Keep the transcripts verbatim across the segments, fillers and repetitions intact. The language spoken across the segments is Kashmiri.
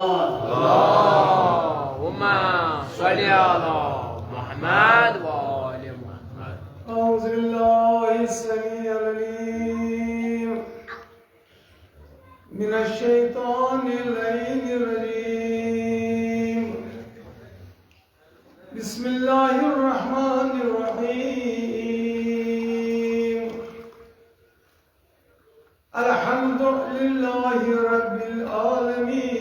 اللهم صل على محمد وآل محمد. أعوذ بالله السميع العليم من الشيطان اللعين الرجيم. بسم الله الرحمن الرحيم. الحمد لله رب العالمين.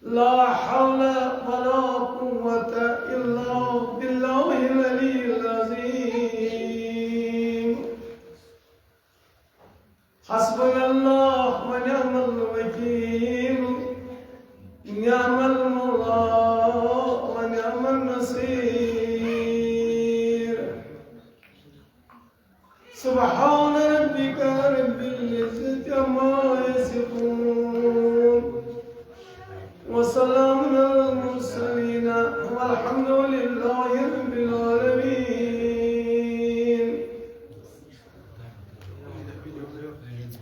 لا حول ولا قوة إلا بالله العلي العظيم. حسبنا الله ونعم الوكيل، نعم المولى ونعم النصير. سبحان ربك رب العزة عما يصفون، وسلام على المرسلين، والحمد لله رب العالمين.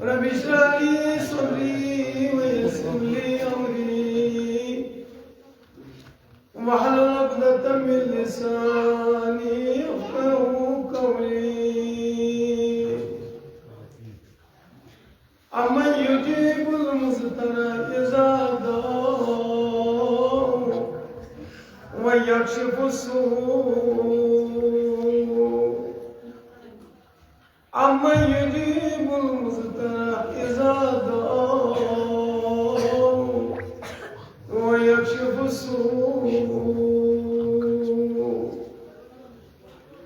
رب اشرح لي صدري ويسر لي أمري واحلل عقدة من لساني يفقهوا قولي. أمن يجيب المضطر إذا دعاه ويكشف السوء، أمن يجيب المضطر إذا دعاه ويكشف السوء،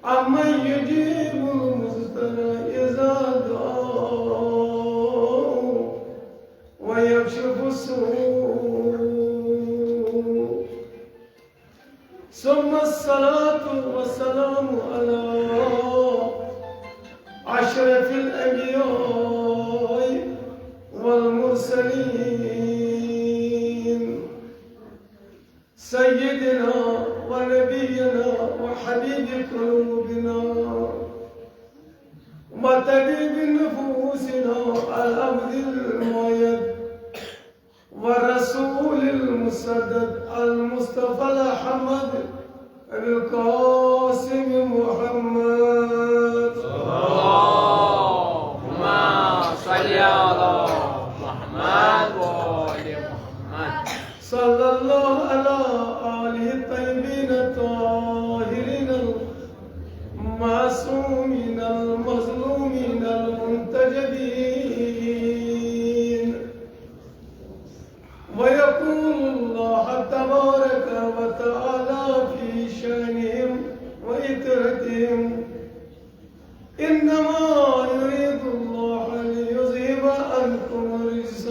أمن يجيب المضطر إذا دعاه ويكشف السوء. ثم الصلاة والسلام على أشرف الأنبياء والمرسلين، سيدنا ونبينا وحبيب قلوبنا وطبيب نفوسنا العبد المؤيد والرسول المسدد المصطفى الأحمد القاسم محمد. اللهم صل على محمد وآل محمد. صلى الله على آله الطيبين الطاهرين المعصومين المظلومين المنتجبين. ويقول الله تبارك وتعالى في شأنهم وعترتهم: إنما يريد الله ليذهب عنكم الرجس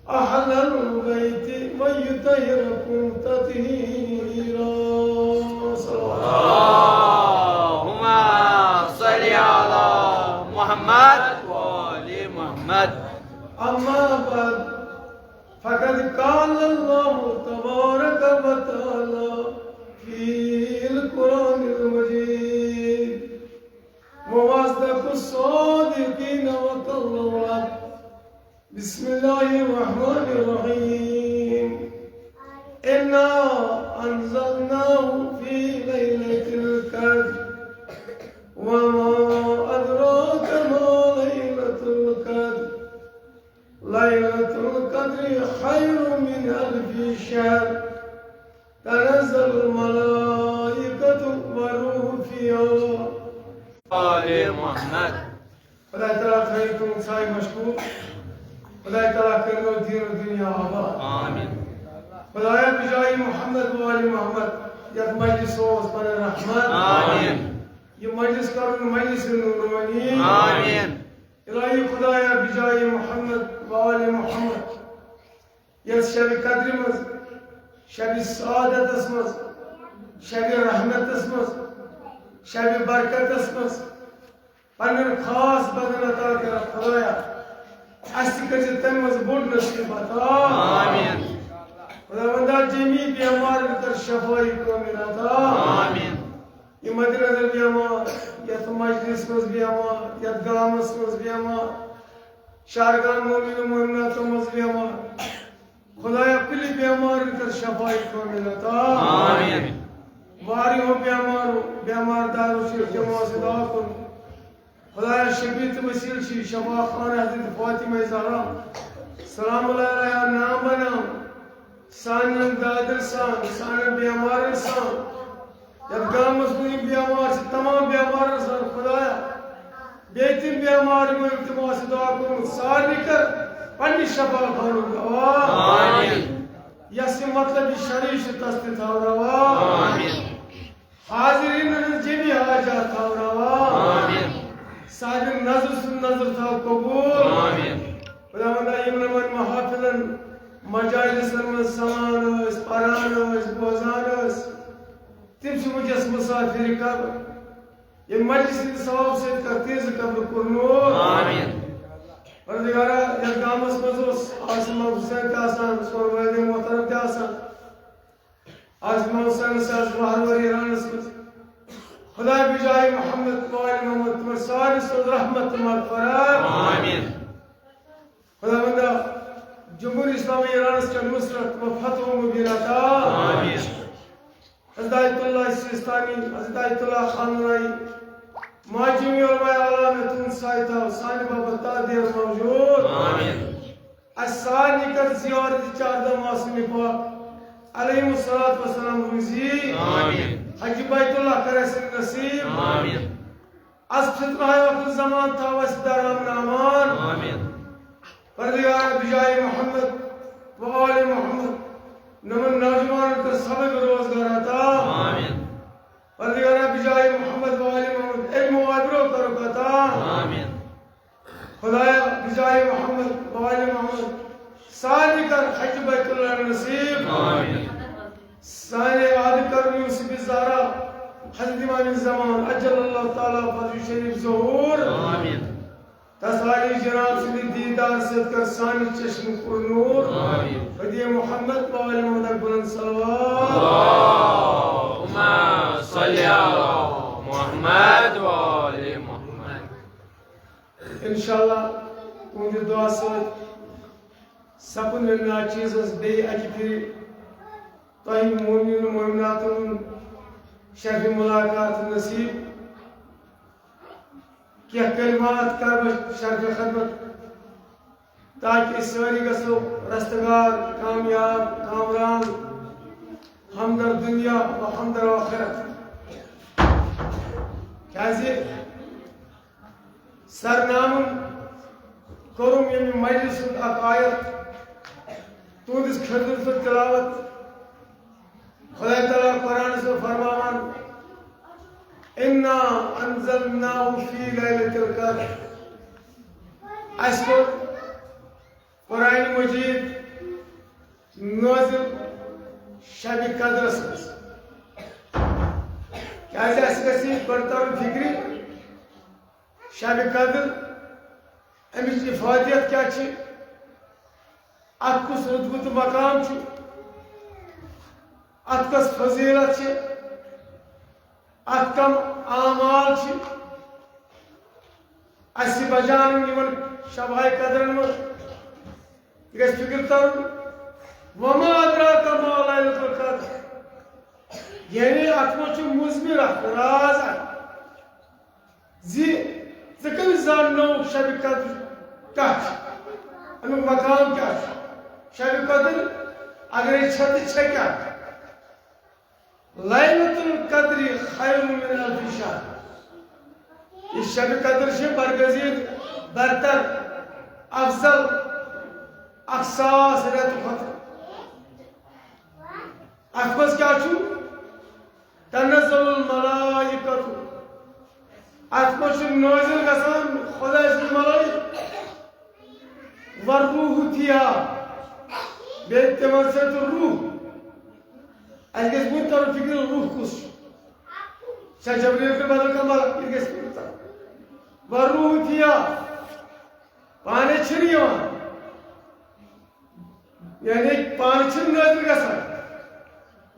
أهل البيت ويطهركم تطهيرا. اللهم صل على محمد وآل محمد. أما بعد، فقد قال الله تبارك وتعالى في القرآن المجيد، وهو أصدق الصادقين وقال الحق. بسم الله الرحمن الرحيم. إنا أنزلناه في ليلة القدر. وما أدراك ما ليلة القدر. ليلة القدر خير من ألف شهر. تنزل الملائكة والروح فيها. آل محمد. خدای تعالیٰ تھٲیِن تِم سانہِ مشغوٗل۔ خدای تعالیٰ کٔرِنو دیٖن و دُنیا آباد۔ آمین۔ خدایا بجایہِ محمد و آل محمد یَتھ مجلس اوس پنٕنۍ رحمت۔ آمین۔ یہِ مجلس کَرُن مجلس نورانی۔ آمین۔ الٰہی خدایا بجایہِ محمد و آل محمد یَتھ شبِ قدرِ منٛز، شبِ سعادتس منٛز، شبِ رحمتس منٛز، شبِ برکتس منٛز پنُن خاص بدن عطا کٔرِتھ خدایا، اَسہِ تہِ کٔرۍ زِ تَمہِ منٛز بوٚڑ نصیٖب عطا۔ آمین۔ خداوندا جمی بیمارن کر شفائی کامل عطا۔ آمین۔ یہِ مدِ نظر بیمار، یَتھ مجلس منٛز بیمار، یَتھ گامس منٛز بیمار، شہرگاہ مومن مومناتو منٛز بیمار۔ خدایا، کُلہِ بیمارن کر شفاعی کامل عطا۔ آمین۔ واریاہو بیمارو، بیمار دارو چھِ تِمو سۭتۍ دعا کوٚرمُت۔ خدایا، شفیع تہٕ وسیل چھِ شفا خان حضرت فاطمہ زہرا سلام اللہ علیہا نام بناو۔ سانٮ۪ن دادٮ۪ن سان، سانٮ۪ن بیمارن سان، یتھ گامس منٛز یِم بیمار چھِ، تمام بیمارن سان خدایا، بیٚیہِ تِم بیمار یِمو یِم تِمو آسہِ دعا کوٚرمُت، سارنٕے کر پننہِ شفا خانُک دوا۔ آمین۔ یس یہِ مطلب یہِ شریف چھُ، تس تہِ تھاو روا۔ آمین۔ حاضرین ہٕنٛز جمی حاجات تھاو روا۔ آمین۔ صاحب نظر سُنٛد نظر تھاو قبول۔ آمین۔ خداوندا، یِم نہٕ وۄنۍ محافلن، مجالسن منٛز سان ٲسۍ، پران ٲسۍ، بوزان ٲسۍ، تِم چھِ وٕنکیٚس مسافر قبر۔ ییٚمہِ مجلس ہٕنٛدِ ثواب سۭتۍ کر تِہنٛزِ قبرٕ پُر نور۔ آمین۔ پروردگارا، یتھ گامس منٛز اوس عاصم حسین تہِ آسان، سون والد محترم تہِ آسان۔ عاصم حسین صٲب مہرور ایرانس منٛز۔ خدا بجائے محمد وآل محمد تمن سارے سٕنٛز رحمت تہٕ مغفرت۔ آمین۔ خداوندا، جمہوری اسلامی ایرانس چھ نصرت و فتح و مبین عطا۔ آمین۔ حضرت آیت اللہ سیستانی، حضرت آیت اللہ خامنائی، ماجمی علماء اعلیٰ میں تم سایتا، سانی بابا تادیر موجود۔ آمین۔ اسہِ سارنٕے کر زیارت چاردہ معصوم پاک علیہم الصلوۃ والسلام روزی۔ آمین۔ حج بیت اللہ کر اسہِ نصیب۔ آمین۔ از فتنہ ٲخر زمان تھاو اسہِ در امن امان۔ آمین۔ پروردگار بجائے محمد و آل محمد نمن نوجوانن کر سبق روزگار عطا۔ آمین۔ پروردگارا بجائے محمد و آل محمد علم و آبرو کرو عطا۔ آمین۔ خدایا بجائے محمد و آل محمد سارے کر حج بیت اللہ نصیب۔ آمین۔ سارے عاد کر یوسف زہرا حضرت امام زمان عجل اللہ تعالی فرجہ شریف ظہور۔ آمین۔ تسالی جناب سٕنٛدِ دیدار سۭتۍ کر سانہِ چشمہٕ پُر نور۔ آمین۔ ہدی محمد و آل محمد بلند صلوات۔ اللہم صل علی محمد و آل محمد۔ انشاءاللہ، تُہنٛدِ دعا سۭتۍ سپُد مےٚ ناچیزس بیٚیہِ اکہِ پھِرِ تۄہہِ مومنین و مومناتن ہُنٛد شرفِ ملاقات نصیب۔ کینٛہہ کلمات کرٕ بہٕ شرفِ خدمت، تاکہ أسۍ سٲری گژھو رستگار، کامیاب، کامران، ہمدر دنیا و ہمدر آخرت۔ کیازِ سرنامن کوٚرُم ییٚمہِ مجلسُک اکھ آیت تُہنٛدِس خدمتس منٛز تلاوت۔ خدای تعالیٰ قرآنس منٛز فرماوان، "انا انزلناہ فی لیلۃ القدر"۔ اسہِ کوٚر قرآن مجید نازل شب قدرس منٛز۔ کیازِ اسہِ گژھِ یہِ گۄڈٕ ترُن فکرِ، شب قدر، امِچ افادیت کیاہ چھِ، اتھ کُس رتبہٕ تہٕ مقام چھُ، اتھ کۄس فضیلت چھِ، اتھ کم اعمال چھِ، اسہِ بجان یِمن شبہٕ قدرن منٛز۔ یہِ گژھِ فکر ترُن۔ وما ادراک ما لیلۃ القدر۔ یعنی اتھ منٛز چھُ مضمر اکھ راز اکھ زِ ژٕ کٔمۍ زاننو شب قدر کیاہ چھُ؟ امیُک مقام کیاہ چھُ؟ شب قدر اگرے چھےٚ تہٕ چھےٚ کیاہ؟ لیلۃ القدر خیر من الف شہر۔ یہِ شب قدر چھِ برگزید، برتر، افضل، اکھ ساس رٮ۪تہٕ کھۄتہٕ۔ اتھ منٛز کیٛاہ چھُ؟ تنزل الملائکۃ۔ اتھ منٛز چھُ نٲزِل گژھان خۄداے سٕنٛدۍ ملائک۔ والروح فیہا۔ بیٚیہِ تِمن سۭتۍ روح۔ اسہِ گژھِ وُنہِ ترُن فکرِ، روح کُس چھُ؟ سا جبریل تہٕ بدل کانٛہہ ملک، یہِ گژھِ وُنہِ ترُن۔ والروح فیہا۔ پانے چھِنہٕ یِوان۔ یعنی پانہٕ چھِنہٕ نٲزِل گژھان۔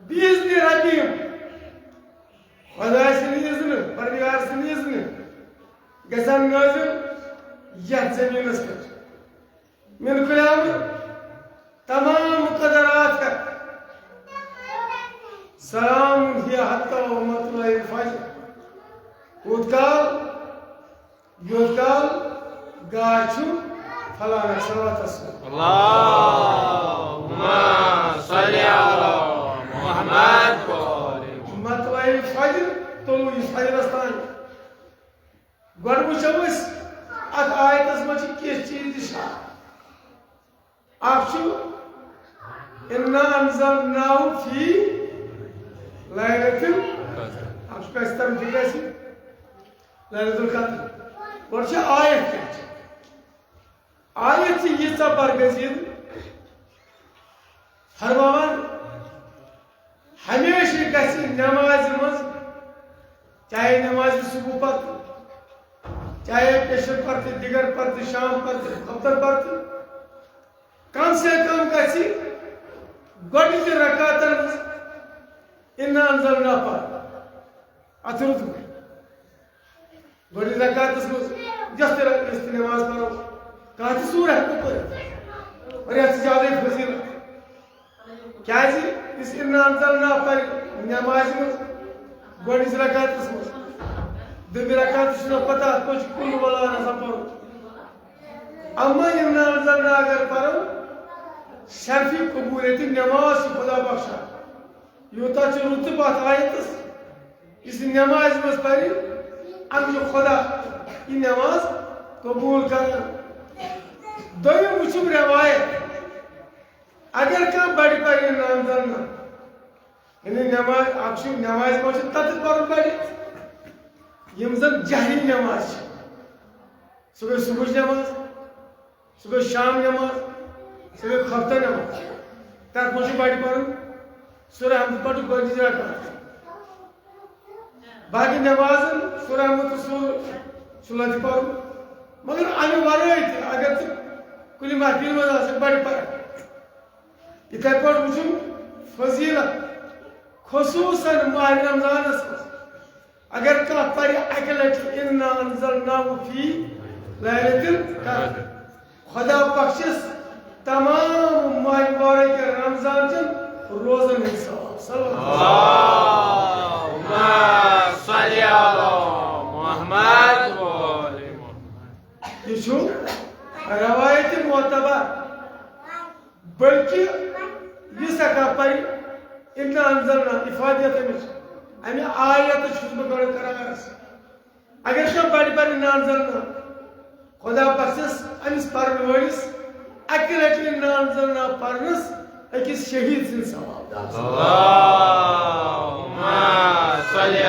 بِإِذْنِ رَبِّهِمْ۔ خۄداے سٕنٛدِ اِذنہٕ، پروردگار سٕنٛدِ اِذنہٕ گژھان نٲزِل یَتھ زٔمیٖنَس پٮ۪ٹھ۔ کال، یوت کال گاش چھُ پھلان۔ صلواتس۔ اللہم صل علی محمد و آل محمد۔ مطلع فجر، طلوع فجرس تام۔ گۄڈٕ وٕچھو أسۍ، اتھ آیتس منٛز چھِ کینٛہہ چیٖز اشارٕ۔ اکھ چھُ، انا انزلناہ فی لیلۃ القدر۔ اکھ چھُ کٲنٛسہِ تران فکرِ اَسہِ لیلۃ القدر۔ گۄڈٕ چھِ آیت کیٛاہ چھِ؟ آیت چھِ ییٖژاہ برگزیٖد فرماوان، ہمیشہِ گژھِ نمازِ منٛز، چاہے نمازِ صبح پتہٕ، چاہے پیشر پتہٕ، دِگر پتہٕ، شام پتہٕ، خفتن پتہٕ، کم سے کم گژھِ گۄڈٕنِچہِ رکعتن منٛز انا انزلناہ پرُن۔ اتھ روٗد گۄڈٕنِچ رکعتس منٛز یۄس تہِ رکعت أسۍ تہِ نماز پرو، کانٛہہ تہِ سورہ ہٮ۪کو پٔرِتھ، اور یتھ چھِ زیادَے فضیلت۔ کیازِ یُس انا انزلناہ پرِ نمازِ منٛز گۄڈٕنِچ رکعتس منٛز، دوٚیمہِ رکعتس چھُنہٕ پتہ اتھ پٲٹھۍ چھُ قل ہو اللہ آسان پرُن۔ اما انا انزلناہ اگر پرو، شرفِ قبولیت نماز چھِ خدا بخشان۔ یوٗتاہ چھُ رُتبہٕ اتھ آیتس، یُس یہِ نمازِ منٛز پرِ، أمۍ چھُ خدا یہِ نماز قبوٗل کران۔ دوٚیِم وٕچھِو روایت، اگر کانٛہہ بڑِ پرِ انا انزلناہ، یعنی نماز، اکھ چھُ نمازِ منٛز چھُ تتہِ پرُن بڑِ، یِم زن جہری نماز چھِ، سُہ گٔے صبحٕچ نماز، سُہ گٔے شام نماز، سُہ گٔے خفتن نماز۔ تتھ منٛز چھُ بڑِ پرُن سورہ حمد پتہٕ گۄڈٕنِچ رکعت۔ باقی نمازن سورہ حمد تہٕ سورہ سُلہ تہِ پرُن۔ مگر امہِ ورٲے تہِ اگر ژٕ کُنہِ محفلہِ منٛز آسکھ بڑِ پران، یِتھے پٲٹھۍ وٕچھُن فضیلت، خصوصاً ماہِ رمضانس منٛز۔ اگر کانٛہہ پرِ اکہِ لٹہِ انا انزلناہ فی لیلۃ القدر، خدا بخشس تمام ماہ مبارک رمضان چن روزن ہُنٛد ثواب۔ صلوات۔ اللہم صل علی محمد و آل محمد۔ یہِ چھُ روایت معتبر۔ بلکہ یُس ہٮ۪کان پرِ انا انزلناہ، افادیت امِچ، امہِ آیتٕچ چھُس بہٕ گۄڈٕ کران عرض۔ اگر کانٛہہ بڑِ پرِ انا انزلناہ، خدا بخشس أمِس پرن وٲلِس اکہِ لٹہِ انا انزلناہ پرنس أکِس شہیٖد سٕنٛدِ ثواب۔ اللہم صل علی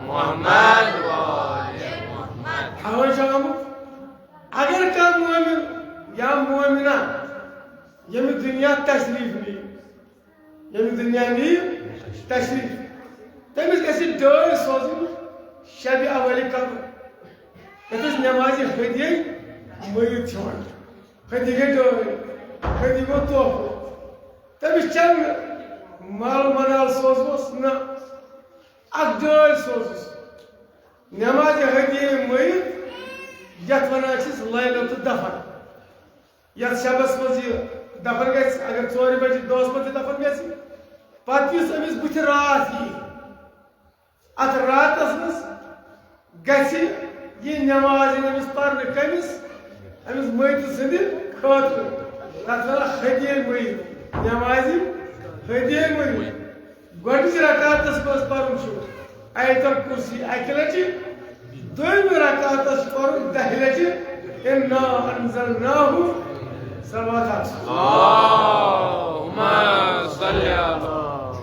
محمد و آل محمد۔ اوے چھُ آمُت، اگر کانٛہہ مومن یا مومنہ ییٚمہِ دُنیا تشریٖف نِیہِ، ییٚمہِ دُنیا نِیہِ تشریٖف، تٔمِس گژھِ ڈٲلۍ سوزٕنۍ شبِ اولِ قبر، یَتھ أسۍ نٮ۪مازِ ہدیے مٔیِت چھِ وَنان۔ ہدیہِ گٔے ڈٲلۍ، ہدیہِ گوٚو تحفہٕ۔ تٔمِس چَنہٕ مال منال سوزوس نہ، اَکھ ڈٲلۍ سوزُس نٮ۪مازِ ہدیے مٔیِت، یَتھ وَنان چھِس لیلۃ الدفن۔ یتھ شبس منٛز یہِ دفن گژھِ، اگر ژورِ بجہِ دۄہس منٛز تہِ دفن گژھِ، پتہٕ یُس أمِس بُتھِ راتھ یی، اتھ راتس منٛز گژھِ یہِ نٮ۪ماز یِنۍ أمِس پرنہٕ۔ کٔمِس؟ أمِس مٔیتہٕ سٕنٛدِ خٲطرٕ۔ تتھ ونان ہدیے مٔیت، نٮ۪مازِ ہدیے مٔیت۔ گۄڈٕنِچ رکعتس منٛز پرُن چھُ آیت الکرسی اکہِ لٹہِ، دوٚیمہِ رکعتس چھُ پرُن دَہہِ لٹہِ انا انزلناہ۔ صلوات۔ اللہم صل علی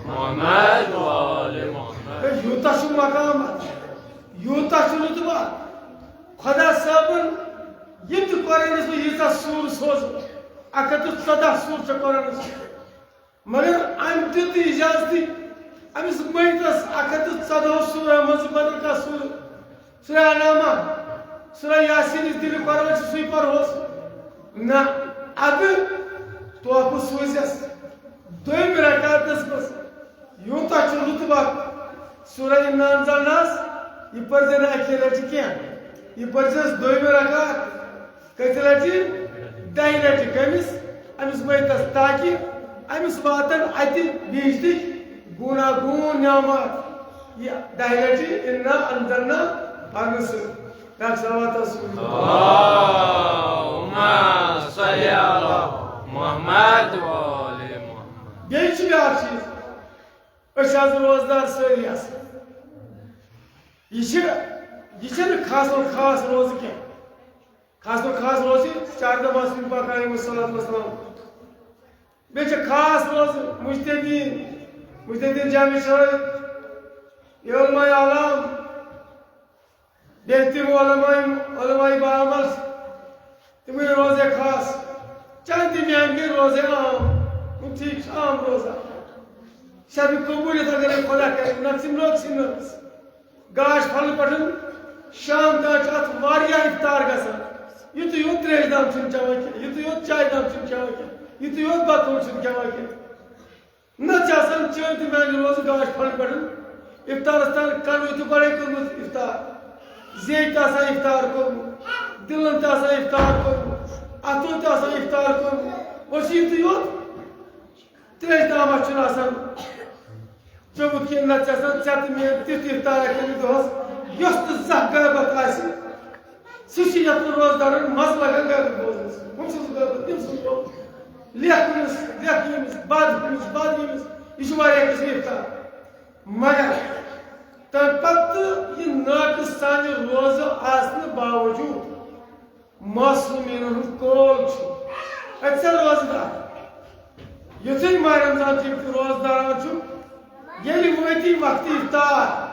محمد و آل محمد۔ ہے، یوٗتاہ چھُ مقام اتھ، یوٗتاہ چھُ رُتبہٕ اتھ۔ خدا صٲبن یِم تہِ قرآنس منٛز ییٖژاہ سوٗرٕ سوزٕ، اکھ ہتھ تہٕ ژۄداہ سوٗرٕ چھِ قرآنس منٛز۔ مگر أمۍ دیُت نہٕ اجازتٕے أمِس مٔیتس اکھ ہتھ تہٕ ژۄدہو سورہ منٛز بدل کانٛہہ سورہ، سورہ انعام، سورہ یاسین یُس دِلہِ قرآن چھُ سُے پرہوس۔ نہ، ادٕ تحفہٕ سوٗزٮ۪س دوٚیمہِ رکعتس منٛز۔ یوٗتاہ چھُ رُتبہ سورہ انا انزلناہس، یہِ پٔرزِ نہٕ اکے لٹہِ کینٛہہ، یہِ پٔرزٮ۪س دوٚیمہِ رکعت۔ کٔژِ لٹہِ؟ دَہہِ لٹہِ۔ کٔمِس؟ أمِس مٔیتس، تاکہِ أمِس واتن اتہِ بہشتٕکۍ گوٗناگوٗن نعمات۔ یہِ دَہہِ لَٹہِ اِنا اَنزَلنا پَرنہٕ سۭتۍ۔ ڈاکٹر صٲب، واتو سۭتۍ۔ اللهم صل على محمد وآل محمد۔ بیٚیہِ چھُ بیٛاکھ چیٖز، أسۍ چھِ آز روزدار سٲری آسان۔ یہِ چھِ، یہِ چھِنہٕ خاص و خاص روزٕ کینٛہہ۔ خاص و خاص روزٕ چھِ چاردہ ماہ سٕنٛدۍ پاک علیہ الصلوۃ والسلام۔ بیٚیہِ چھِ خاص روزٕ مجتہدین، مجتہدین جامع شرٲیِتھ، علماء اعلام، بیٚیہِ تِم علماء، علماء بامرض، تِمے روزے خاص۔ چاہے تہِ میانہِ گٔے روزے عام، ہُم ٹھیٖک چھُ عام روزہ۔ شبِ قبولیت اگرے خۄدا کرِ، نقص نقص نقص۔ گاش پھلہٕ پٮ۪ٹھ شام تام چھُ اتھ واریاہ افطار گژھان۔ یُتُے یوت تریش دام چھُنہٕ چٮ۪وان کینٛہہ، یُتُے یوت چایہِ دام چھُنہٕ چٮ۪وان کینٛہہ، یُتُے یوت بتہٕ پھوٚل چھُنہٕ کھٮ۪وان کینٛہہ۔ نہ چھِ آسان چٲنۍ تہِ میانہِ روزٕ گاش پھلہِ پٮ۪ٹھ۔ افطارس تام کنوِ تہِ گۄڈے کوٚرمُت افطار، زیٚیہِ تہِ آسان افطار کوٚرمُت، دِلن تہِ آسان افطار کوٚرمُت، اتھو تہِ آسان افطار کوٚرمُت۔ وۄنۍ چھُ یِتُے یوت، تریش تامتھ چھُنہٕ آسان چوٚمُت کینٛہہ۔ نہ چھِ آسان ژےٚ تہٕ مےٚ تیُتھ افطار کٔرِتھ دۄہس، یۄس تہِ زانٛہہ غٲبت آسہِ، سُہ چھُ یتھ روزدارن مزٕ لگان غٲبت بوزنس۔ ہُم سٕنٛز غٲبت، تٔمۍ سٕنٛز غٲبت، لیکھ أمِس، لیکھ ییٚمِس، بد ہُمِس، بد ییٚمِس، یہِ چھُ واریاہ قٕسمٕکۍ افطار۔ مگر تمہِ پتہٕ یہِ ناقص سانہِ روزٕ آسنہٕ باوجود معصومیٖنن ہُنٛد قول چھُ، اتہِ چھا روزدار؟ یُتھُے ماہِ رمضان چہِ یِم تہِ روزداران چھُ، ییٚلہِ وٲتی وقتِ افطار،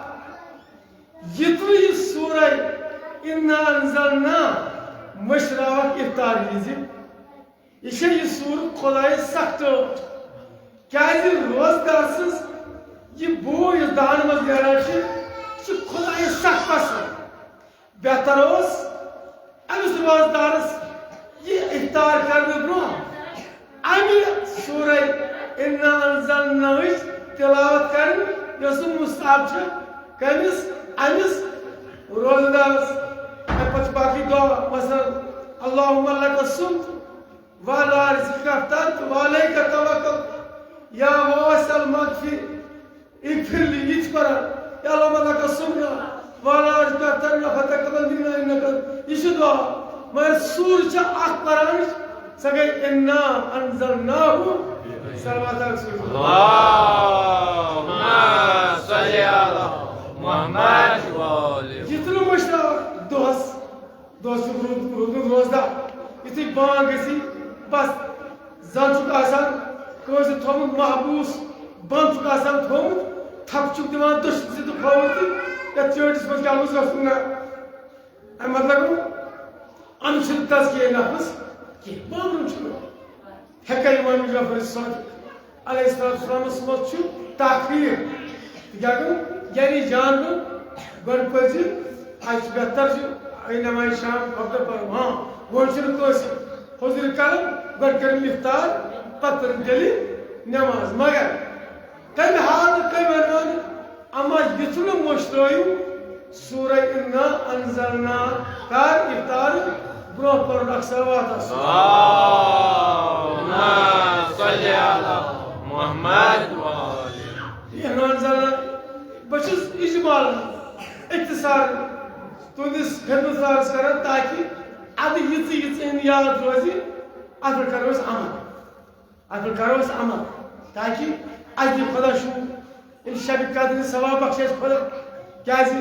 یِتُے یہِ سورہ انا انزلنا مٔشراوکھ افطار وِزِ۔ یہِ چھےٚ یہِ سورہ خۄدایس سخ ٹٲٹھ، کیازِ روزدار سٕنٛز یہِ بوٗ یُس دہن منٛز نیران چھِ، یہِ چھِ خۄدایس سخ پسنٛد۔ بہتر اوس أمِس روزدارس یہِ افطار کرنہٕ برونٛہہ امہِ سورہ انا انزلناہٕچ تلاوت کرٕنۍ، یۄس مستحب چھِ کٔمِس؟ أمِس روزدارس۔ امہِ پتہٕ چھِ باقٕے دعا، مثلاً، اللهم لك صمت وعلى رزقك افطرت وعليك توكلت يا واسع المغفرة اغفر لي، یہِ تہِ پران، یا اللهم لك صمنا وعلى رزقك افطرنا فتقبل منا انك انت، یہِ چھُ دعا۔ مگر سورہ چھِ اکھ قرآنٕچ، سۄ گٔے انا انزلناه، صلوات علی رسول اللہ۔ اللهم صل على محمد وآل۔ یہِ تہِ نہٕ مٔشراوان دۄہس۔ دوستُک روٗد روٗدمُت روزدار۔ یُتھُے بانگ گژھی، بس، زن چھُکھ آسان کٲنٛسہِ تھوٚومُت محبوٗس، بنٛد چھُکھ آسان تھوٚومُت، تھپھ چھُکھ دِوان دٔچھِنۍ سۭتۍ تہٕ کھووُر تہِ، یتھ چٲنٛٹِس منٛز کیٛاہ اوس گژھُن؟ نہ، اَمہِ مطلب گوٚو، اَمہِ چھُنہٕ تزکیہ نفس کینٛہہ، بامبرُن چھُنہٕ۔ ہیٚکے امام جعفر صادق علیہ السلام سلامس منٛز چھُ تاخیر۔ تہٕ کیٛاہ گوٚو؟ یعنی جان گوٚو، گۄڈٕ پٔزِ، اَسہِ چھُ بہتر چھُ، اے نماز شام خۄفتہٕ پرو۔ ہاں، وۄنۍ چھُنہٕ کٲنٛسہِ حضوٗر کران، گۄڈٕ کٔرِن افطار، پتہٕ پٔرِن تیٚلہِ نماز۔ مگر تمہِ حالہٕ کٔمۍ ونان، اما یُتھ نہٕ مٔشرٲیِو، سورہ انا انزلنا کر افطار برونٛہہ پرُن اکھ صلوات آسُن۔ اللهم صل على محمد وآل۔ انا انزلنا، بہٕ چھُس اجمال، اختصار، تُہنٛدِس خدمت کارس کران، تاکہ ادٕ یِژٕ یِژٕ أمۍ یاد روزِ، اتھ پٮ۪ٹھ کرو أسۍ عمل۔ اتھ پٮ۪ٹھ کرو أسۍ عمل، تاکہ اسہِ دِ خۄدا شوٗب۔ ییٚلہِ شبِ قدر ثواب بخشِ اسہِ خۄدا، کیازِ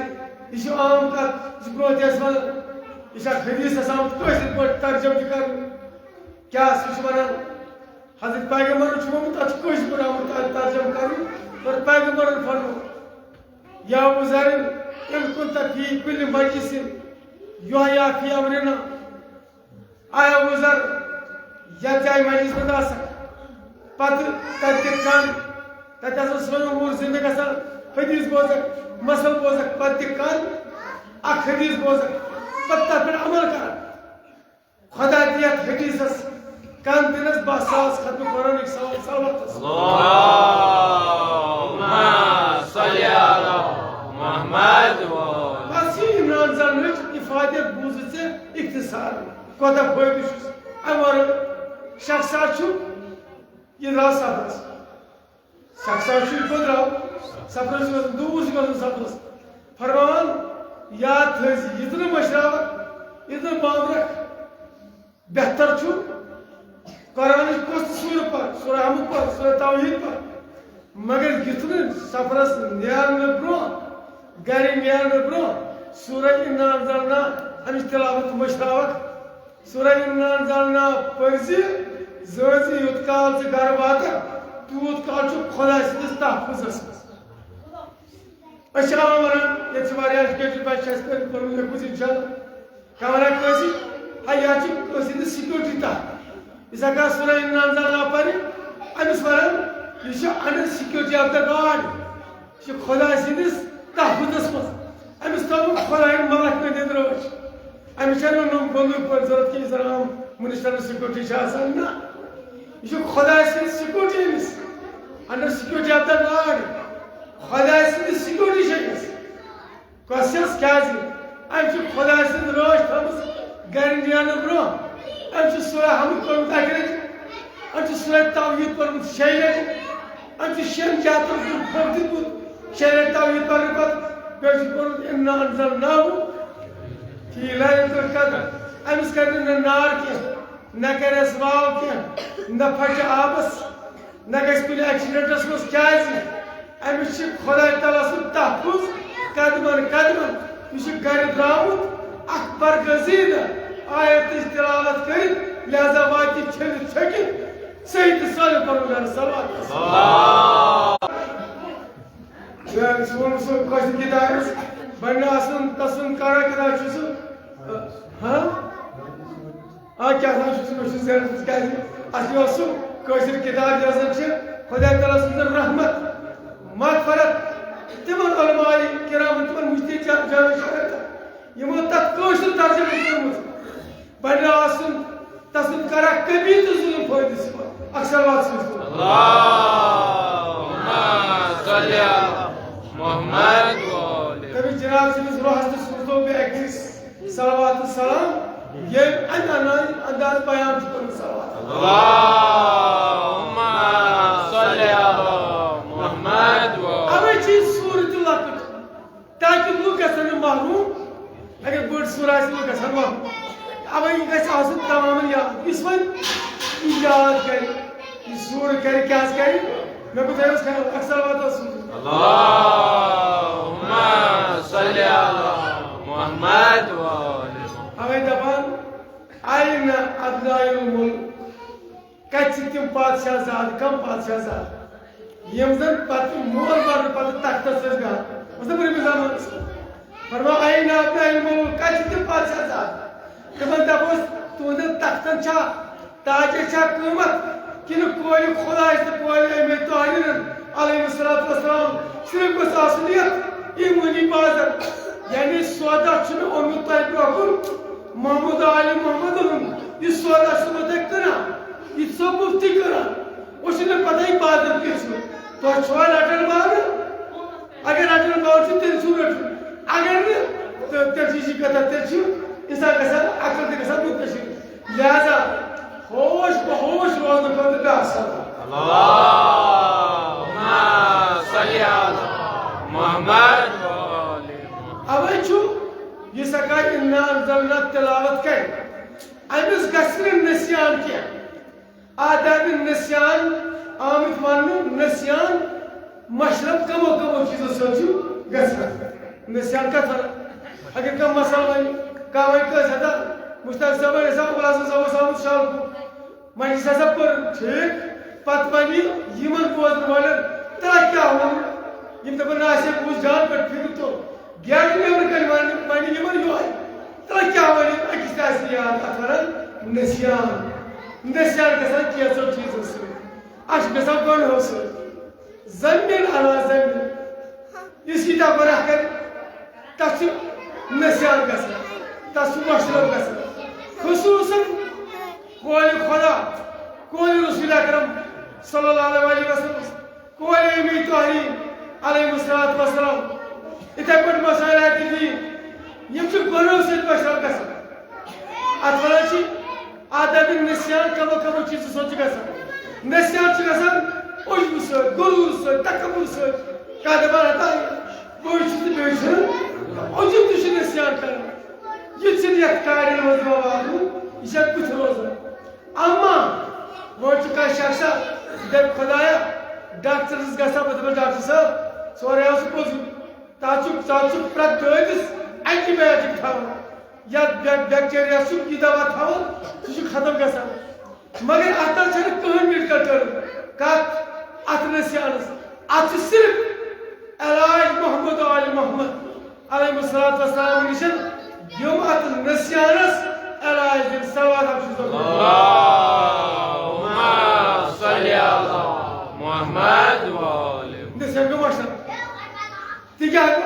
یہِ چھِ عام کتھ، یہِ چھِ برونٛہہ تہِ اسہِ ونان، یہِ چھِ اکھ حدیث آسان آمُت کٲشِر پٲٹھۍ ترجمہٕ تہِ کرنہٕ۔ کیٛاہ سُہ چھُ ونان، حضرت پیغمبرن چھُ ووٚنمُت، تتھ چھُ کٲشِر پٲٹھۍ آمُت تر-، ترجمہٕ کرنہٕ، مگر پیغمبرن فرموو، یا ابو ذر، ان کنت فی کل مجلس یحیی فی امرنا، آے ابو ذر، یتھ جایہِ مجلس منٛز آسکھ، پتہٕ تتہِ تہِ کن، تتہِ ہسا سٲنۍ امور زندٕ گژھان، حدیث بوزکھ، مثل بوزکھ، پتہٕ تہِ کن، اکھ حدیث بوزکھ، پتہٕ تتھ پٮ۪ٹھ عمل کرکھ۔ خۄدا دِیتھ حدیثس کن دِنس باہ ساس ختمہٕ قرآنٕکۍ سوال صلواتس۔ اللهم صل على محمد وآل۔ بس یہِ عمران زنٕچ افادیت بوٗزٕتھ ژےٚ اختصار۔ کوتاہ فٲیدٕ چھُس؟ اَمہِ ورٲے شخصا چھُ یہِ درٛاو سفرس۔ شخصا چھُ یہِ کوٚت درٛاو؟ سفرس چھُ گژھُن، دوٗر چھُ گژھُن سفرس۔ فرماوان، یاد تھٲوزِ، یہِ تہِ نہٕ مٔشراوکھ، یہِ تہِ نہٕ بامبرکھ۔ بہتر چھُ قرآنٕچ کۄس تہِ سورہ پر، سورہ حمد پر، سورہ توحید پر، مگر یُتھ نہٕ سفرس نیرنہٕ برونٛہہ، گرِ نیرنہٕ برونٛہہ سورہ انا انزلنا امِچ تلاوت مٔشراوکھ۔ سورہ انا انزلنا پٔرزِ، زٲنزِ، یوٚت کال ژٕ گرٕ واتکھ، تیوٗت کال چھُ خۄداے سٕنٛدِس تحفظس منٛز۔ أسۍ چھِ عام وَنان، ییٚتہِ چھِ واریاہ ایجوکیٹڈ بَچہِ چھِ اَسہِ پٔرِتھ پوٚرمُت لیوٚکھمُت، اِنشاءاللہ۔ کانٛہہ وَنان کٲنٛسہِ، ہا، یہِ حظ چھِ کٲنٛسہِ ہِنٛدِ سیکیورٹی تحت۔ یُس ہٮ۪کان سورہ اِنا انزلنا پَرِ، أمِس وَنان، یہِ چھُ under security of the God۔ یہِ چھُ خۄداے سٕنٛدِس تحفظس منٛز۔ أمِس تھوٚوُن خۄدایَن ملک مےٚ دِتھ رٲچھ۔ أمِس چھَنہٕ نہٕ بندوٗق پٲٹھۍ ضوٚرَتھ کینٛہہ، یُس زَن عام منسٹرن سیکیورٹی چھِ آسان، نہ۔ یہِ چھُ خۄداے سٕنٛز سیکیورٹی أمِس۔ Under security of the God۔ خۄداے سٕنٛز سیکیورٹی چھِ أمِس۔ کۄس چھَس؟ کیٛازِ؟ أمۍ چھِ خۄداے سٕنٛز رٲچھ تھٲومٕژ گرِ نیرنہٕ برونٛہہ۔ أمۍ چھُ سورہ حمد پوٚرمُت اَکہِ لَٹہِ۔ أمۍ چھُ سورہ توحید پوٚرمُت شیٚیہِ لَٹہِ۔ أمۍ چھُ شیٚن جاتَن ہُنٛد پھوٚکھ دیُتمُت شیٚیہِ لَٹہِ توحید پَرنہٕ پَتہٕ۔ بیٚیہِ چھُ پوٚرمُت اِنا انزلناہُ فی لیلۃ القدر۔ أمِس کَرِ نہٕ نار کینٛہہ، نہ کَرٮ۪س واو کینٛہہ، نہ پھٹہِ آبَس، نہ گژھِ کُنہِ ایکسیڈنٹَس منٛز۔ کیٛازِ؟ أمِس چھِ خۄداے تعالیٰ سُنٛد تحفظ قدمن قدمن۔ یہِ چھُ گرِ درٛامُت اکھ برگزیدٕ آیتٕچ تلاوت کٔرِتھ، لہذا واتہِ چھٔلِتھ چھٔکِتھ صحیح تہٕ سالم پنُن گرٕ صلوات۔ سون سُہ کٲشِر کِتاب بننہٕ آسُن تسُنٛد کرا کِتاب چھُ سُہ، ہاں؟ آ، کیٛاہ سا چھُ سُہ کٲشِر زینَس منٛز؟ کیٛازِ اَصلی اوس سُہ کٲشِر کِتاب، یۄس زَن چھِ خۄداے تعالیٰ سٕنٛز رحمت، مغفرت تِمَن علماء کرامَن، تِمَن مُجتہد جا-، جانَن شاعرَن، یِمو تَتھ کٲشُر ترجمہٕ کوٚرمُت۔ بَنہِ آسُن تَسُنٛد کرا کبھی تہٕ ظُلُم فٲیدٕ سِوا۔ اَکھ صلوات سوٗزتو۔ اللہم صل علی محمد و آل۔ تٔمِس جناب سٕنٛدِس روحَس تہِ سوٗزتو بیٚیہِ اَکہِ پھِرِ صلوات و سلام، ییٚمۍ اَمہِ اَنٛداز، اَنٛداز بیان چھُ کوٚرمُت صلوات۔ اللہم صل علی محمد و آل۔ اَوَے چھِ یہِ سورہ تہِ لۄکٕٹ، تاکہِ لُکھ گژھن نہٕ محروم۔ اگر بٔڑ سورہ آسہِ، لُکھ گژھن محروم۔ اَوَے یہِ گژھِ آسُن تمامَن یاد۔ یُس وۄنۍ یہِ یاد کرِ، یہِ سورہ کرِ، کیٛاہ حظ کرِ؟ مےٚ کوٚر تۄہہِ اوس کرُن اکھ صلوات اوس سوٗزمُت۔ اللہم صل علی محمد و آل محمد۔ اوے دپان، این ابناء الملک، کتہِ چھِ تِم پادشاہ زادٕ، کم پادشاہ زادٕ، یِم زن پتہٕ مول مرنہٕ پتہٕ تختس ٲسۍ بیٚہوان؟ اوس نہ برٛونٛہمِس زمانس منٛز؟ فرماو، این ابناء الملک، کتہِ چھِ تِم پادشاہ زادٕ؟ تِمن دپوس، تُہنٛدٮ۪ن تختن چھا، تاجس چھا قۭمتھ؟ کِنہٕ کورِ خۄدایس تہٕ کورِ امہِ طاہرن علیہ الصلوۃ والسلام صرف گوٚژھ آسُن یتھ ایمٲنی بازر؟ یعنی سودا چھُنہٕ اوٚنمُت تۄہہِ برونٛہہ کُن محمود عالم محمدن ہُنٛد، یہِ سودا چھُنہٕ تۄہہِ کٕنان، یہِ چھُ سۄ مُفتٕے کٕنان۔ وۄنۍ چھُنہٕ مےٚ پتہ یہِ بازر کیُتھ چھُ، تۄہہِ چھُوا رٹن بازر؟ اگر رٹن وول چھُ، تیٚلہِ چھُ رٹُن۔ اگر نہٕ، تہٕ تیٚلہِ چھِ یہِ کتھا، تیٚلہِ چھُ انسان گژھان، عقل تہِ گژھان مُتٲثر۔ لہذا ہوش بہوش روزنہٕ خٲطرٕ گژھ آسُن۔ اللہم صل علی محمد و آل محمد۔ اوے چھُ یُس ہٮ۪کان انا انزلنا تلاوت کرِ، أمِس گژھِ نہٕ نسیان کینٛہہ۔ آدابِ نسیان آمٕتۍ وننہٕ، نسیان مشرب کمو کمو چیٖزو سۭتۍ چھُ گژھان۔ نسیان کتھ ونان؟ اگر کانٛہہ مثال ونہِ، کانٛہہ ونہِ کٲنٛسہِ ہتا، مشتاق صٲب ونہِ ہسا، ابوالحسن صٲب اوس آمُت شالکُن، مجلس ہسا پٔر، ٹھیٖک، پتہٕ ونہِ یِمن بوزن والٮ۪ن، ترٛا کیٛاہ ووٚن؟ یِم دپن، نہ، اسہِ ہے بوٗز جان پٮ۪ٹھ فِکرِ توٚر۔ گیٹ نیبرٕ کنہِ ونہِ، ونہِ یِمن یِہوٚے۔ تہٕ کیٛاہ وَنہِ؟ أکِس تہِ آسہِ نہٕ یاد، اَتھ وَنان نسیان۔ نسیان گژھان کینٛژھو چیٖزو سۭتۍ۔ اَسہِ چھُ گژھان گۄنہو سۭتۍ۔ زَمین علی زَمین۔ یُس ییٖتیٛاہ گۄناہ کَرِ، تَتھ چھُ نسیان گژھان، تَتھ چھُ مَشرَف گژھان۔ خصوٗصاً قولِ خدا، قولِ رسول اکرم صلی اللہ علیہ وسلم۔ قول امین توحید علیہ الصلوۃ والسلام۔ یِتھے پٲٹھۍ مسائل آیت دین، یِم چھِ گۄنہو سۭتۍ مشرف گژھان۔ اتھ ونان چھِ آدابِ نسیان، کمو کمو چیٖزو سۭتۍ چھُ گژھان۔ نسیان چھُ گژھان عجبہٕ سۭتۍ، غرور سۭتۍ، تکبر سۭتۍ، قدمن ہتان، بہٕ چھُس تہٕ بیٚیہِ چھُنہٕ، عجوٗب تہِ چھُ نسیان کران۔ یہِ چھُنہٕ یتھ کارٮ۪ن منٛز یِوان واتنہٕ، یہِ چھا بُتھِ روزان۔ اما وۄنۍ چھُ کانٛہہ شخصا دپہِ، خدایا، ڈاکٹرس گژھا، بہٕ دپس، ڈاکٹر صٲب، سورُے حظ چھُ پوٚزُے۔ تتھ چھُ، تتھ چھُ پرٛٮ۪تھ دٲدِس انٹی بایوٹک تھاوان۔ یتھ بیک-، بیکٹیریا چھُ یہِ دوا تھاوان، سُہ چھُ ختم گژھان۔ مگر اتھ نہ چھنہٕ کٕہٕنۍ میڈیکل ٹرم۔ کتھ؟ اتھ نسیانس۔ اتھ چھُ صرف علاج محمد و آل محمد علیہ الصلوۃ والسلام نِش، یِم اتھ نسیانس علاج دِن۔ صلوات اکھ چھُس بہٕ۔ اللہم صل علی محمد و آل۔ نسیان گوٚو مۄشتھر۔ تِکیٛازِ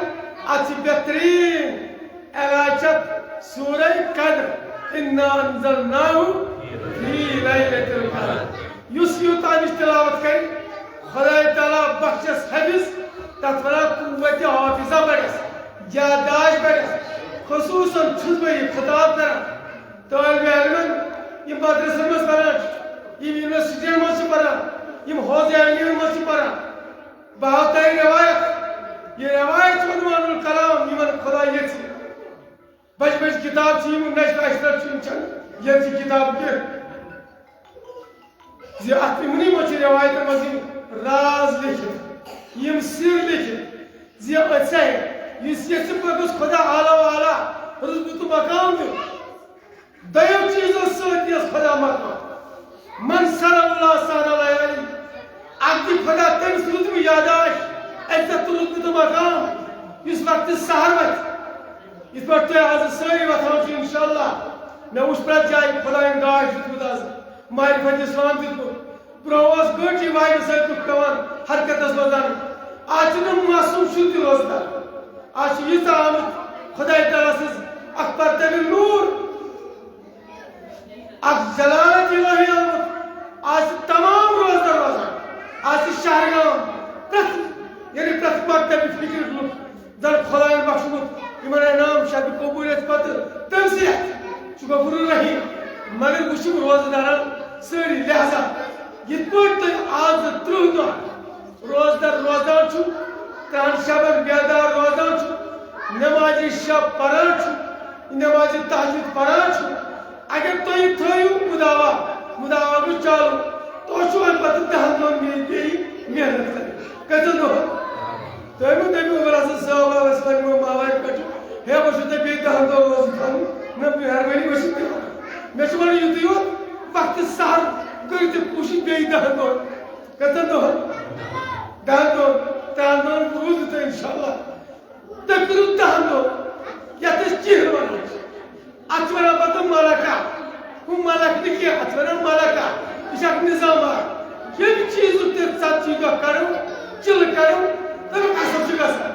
اتھ چھِ بہتریٖن علاج چھِ سورہ قدر، انا انزلناہ فی لیلۃ القدر۔ یُس یوٗت امِچ تلاوت کرِ، خدائے تعالیٰ بخشس حفظ، تتھ ونان قوت حافظہ بڑس، یادداشت بڑس۔ خصوصاً چھُس بہٕ یہِ خطاب کران طٲلبِ علمن، یِم مدرسن منٛز پران چھِ، یِم یونیورسٹین منٛز چھِ پران، یِم حوض علمیَن منٛز چھِ پران۔ بہٕ ہاوٕ تۄہہِ روایت۔ یہِ روایت چھِ عنوان الکلام، یِمن خدا یژھِ۔ بجہِ بجہِ کتاب چھِ یِم نشر اشرف چھِ، یِم چھَنہٕ ییٚتہِ کتاب کینٛہہ۔ زِ اتھ یِمنٕے منٛز چھِ روایتن منٛز یِم راز لیکھِتھ، یِم سِر لیکھِتھ، زِ أژے یُس یژھِ پتہٕ گوٚژھ خدا اعلیٰ و اعلیٰ رتبہٕ تہٕ مقام دیُن۔ دۄیو چیٖزو سۭتۍ یۄس خدا مقام۔ من سر اللہ سہر لیالی۔ اکھ دی خدا تٔمِس رُتبہٕ یاداشت، عزت تہٕ رُتبہٕ تہٕ مقام، یُس وقتہٕ سحر وتھِ۔ یِتھ پٲٹھۍ تُہۍ آز سٲری وۄتھان چھِو، انشاءاللہ۔ مےٚ وُچھ پرٛٮ۪تھ جایہِ خدایَن گاش دیُتمُت آز، معرفت اسلام دیُتمُت۔ برونٛہہ اوس گٲنٛٹی واینہٕ سۭتۍ لُکھ پٮ۪وان حرکتس منٛز اَنٕنۍ۔ آز چھُنہٕ معصوم شُر تہِ روزدار۔ آز چھُ ییٖژاہ آمٕژ خداے تعالیٰ سٕنٛز اکھ پرتمِ نوٗر، اکھ جلالت الہی آمُت۔ آز چھِ تمام روزدار روزان۔ آز چھِ شہرگام پرٛٮ۪تھ، یعنی پرٛٮ۪تھ مکتبہِ فکرٕکۍ لُکھ زن خدایَن بخشمُت یِمن انعام شبِ قبولیت پتہٕ تٔمۍ سٕے اَتھِ چھُ غفور الرحیم۔ مگر وٕچھِو روزدارن سٲری، لہذا یِتھ پٲٹھۍ تُہۍ آز ترٕٛہ دۄہ روزدار روزان چھُ، ترٛہن شبن بیدار روزان چھُ، نمازِ شب پران چھُ، نمازِ تہجد پران چھُ، اگر تُہۍ تھٲیِو مداوا، مداوا گوٚو چالو، تۄہہِ چھُ اَمہِ پتہٕ دَہن دۄہن بیٚیہِ، بیٚیہِ محنت کرٕنۍ۔ کٔژَن دۄہن؟ تُہۍ مہٕ دٔپِو، عمر حسن صٲب، أسۍ وَنہِ وۄنۍ ماوارِ پٮ۪ٹھ چھُ، ہے، وۄنۍ چھُو تۄہہِ بیٚیہِ دَہن دۄہن روزُن تھاوُن۔ نہ، مہربٲنی، وۄنۍ چھِ تہِ وَنان۔ مےٚ چھُ وَنُن یُتُے یوت، وقتہٕ سحر کٔرِو تُہۍ کوٗشِش بیٚیہِ دَہن دۄہن۔ کٔژَن دۄہن؟ دَہن دۄہن، ترٛہَن دۄہن روٗزِو تُہۍ، انشاءاللہ۔ تُہۍ کٔرِو دَہن دۄہن، یَتھ أسۍ چِہر وَنان چھِ۔ اَتھ چھِ وَنان پَتہٕ مَلَکہ۔ ہُہ مَلَکھ نہٕ کینٛہہ، اَتھ چھِ وَنان مَلَکہ۔ یہِ چھِ اَکھ نِظام اَکھ۔ ییٚمہِ چیٖزُک تُہۍ ژَتجی دۄہ کَرو، چِلہٕ کَرو، تَمیُک اَثر چھُ گژھان۔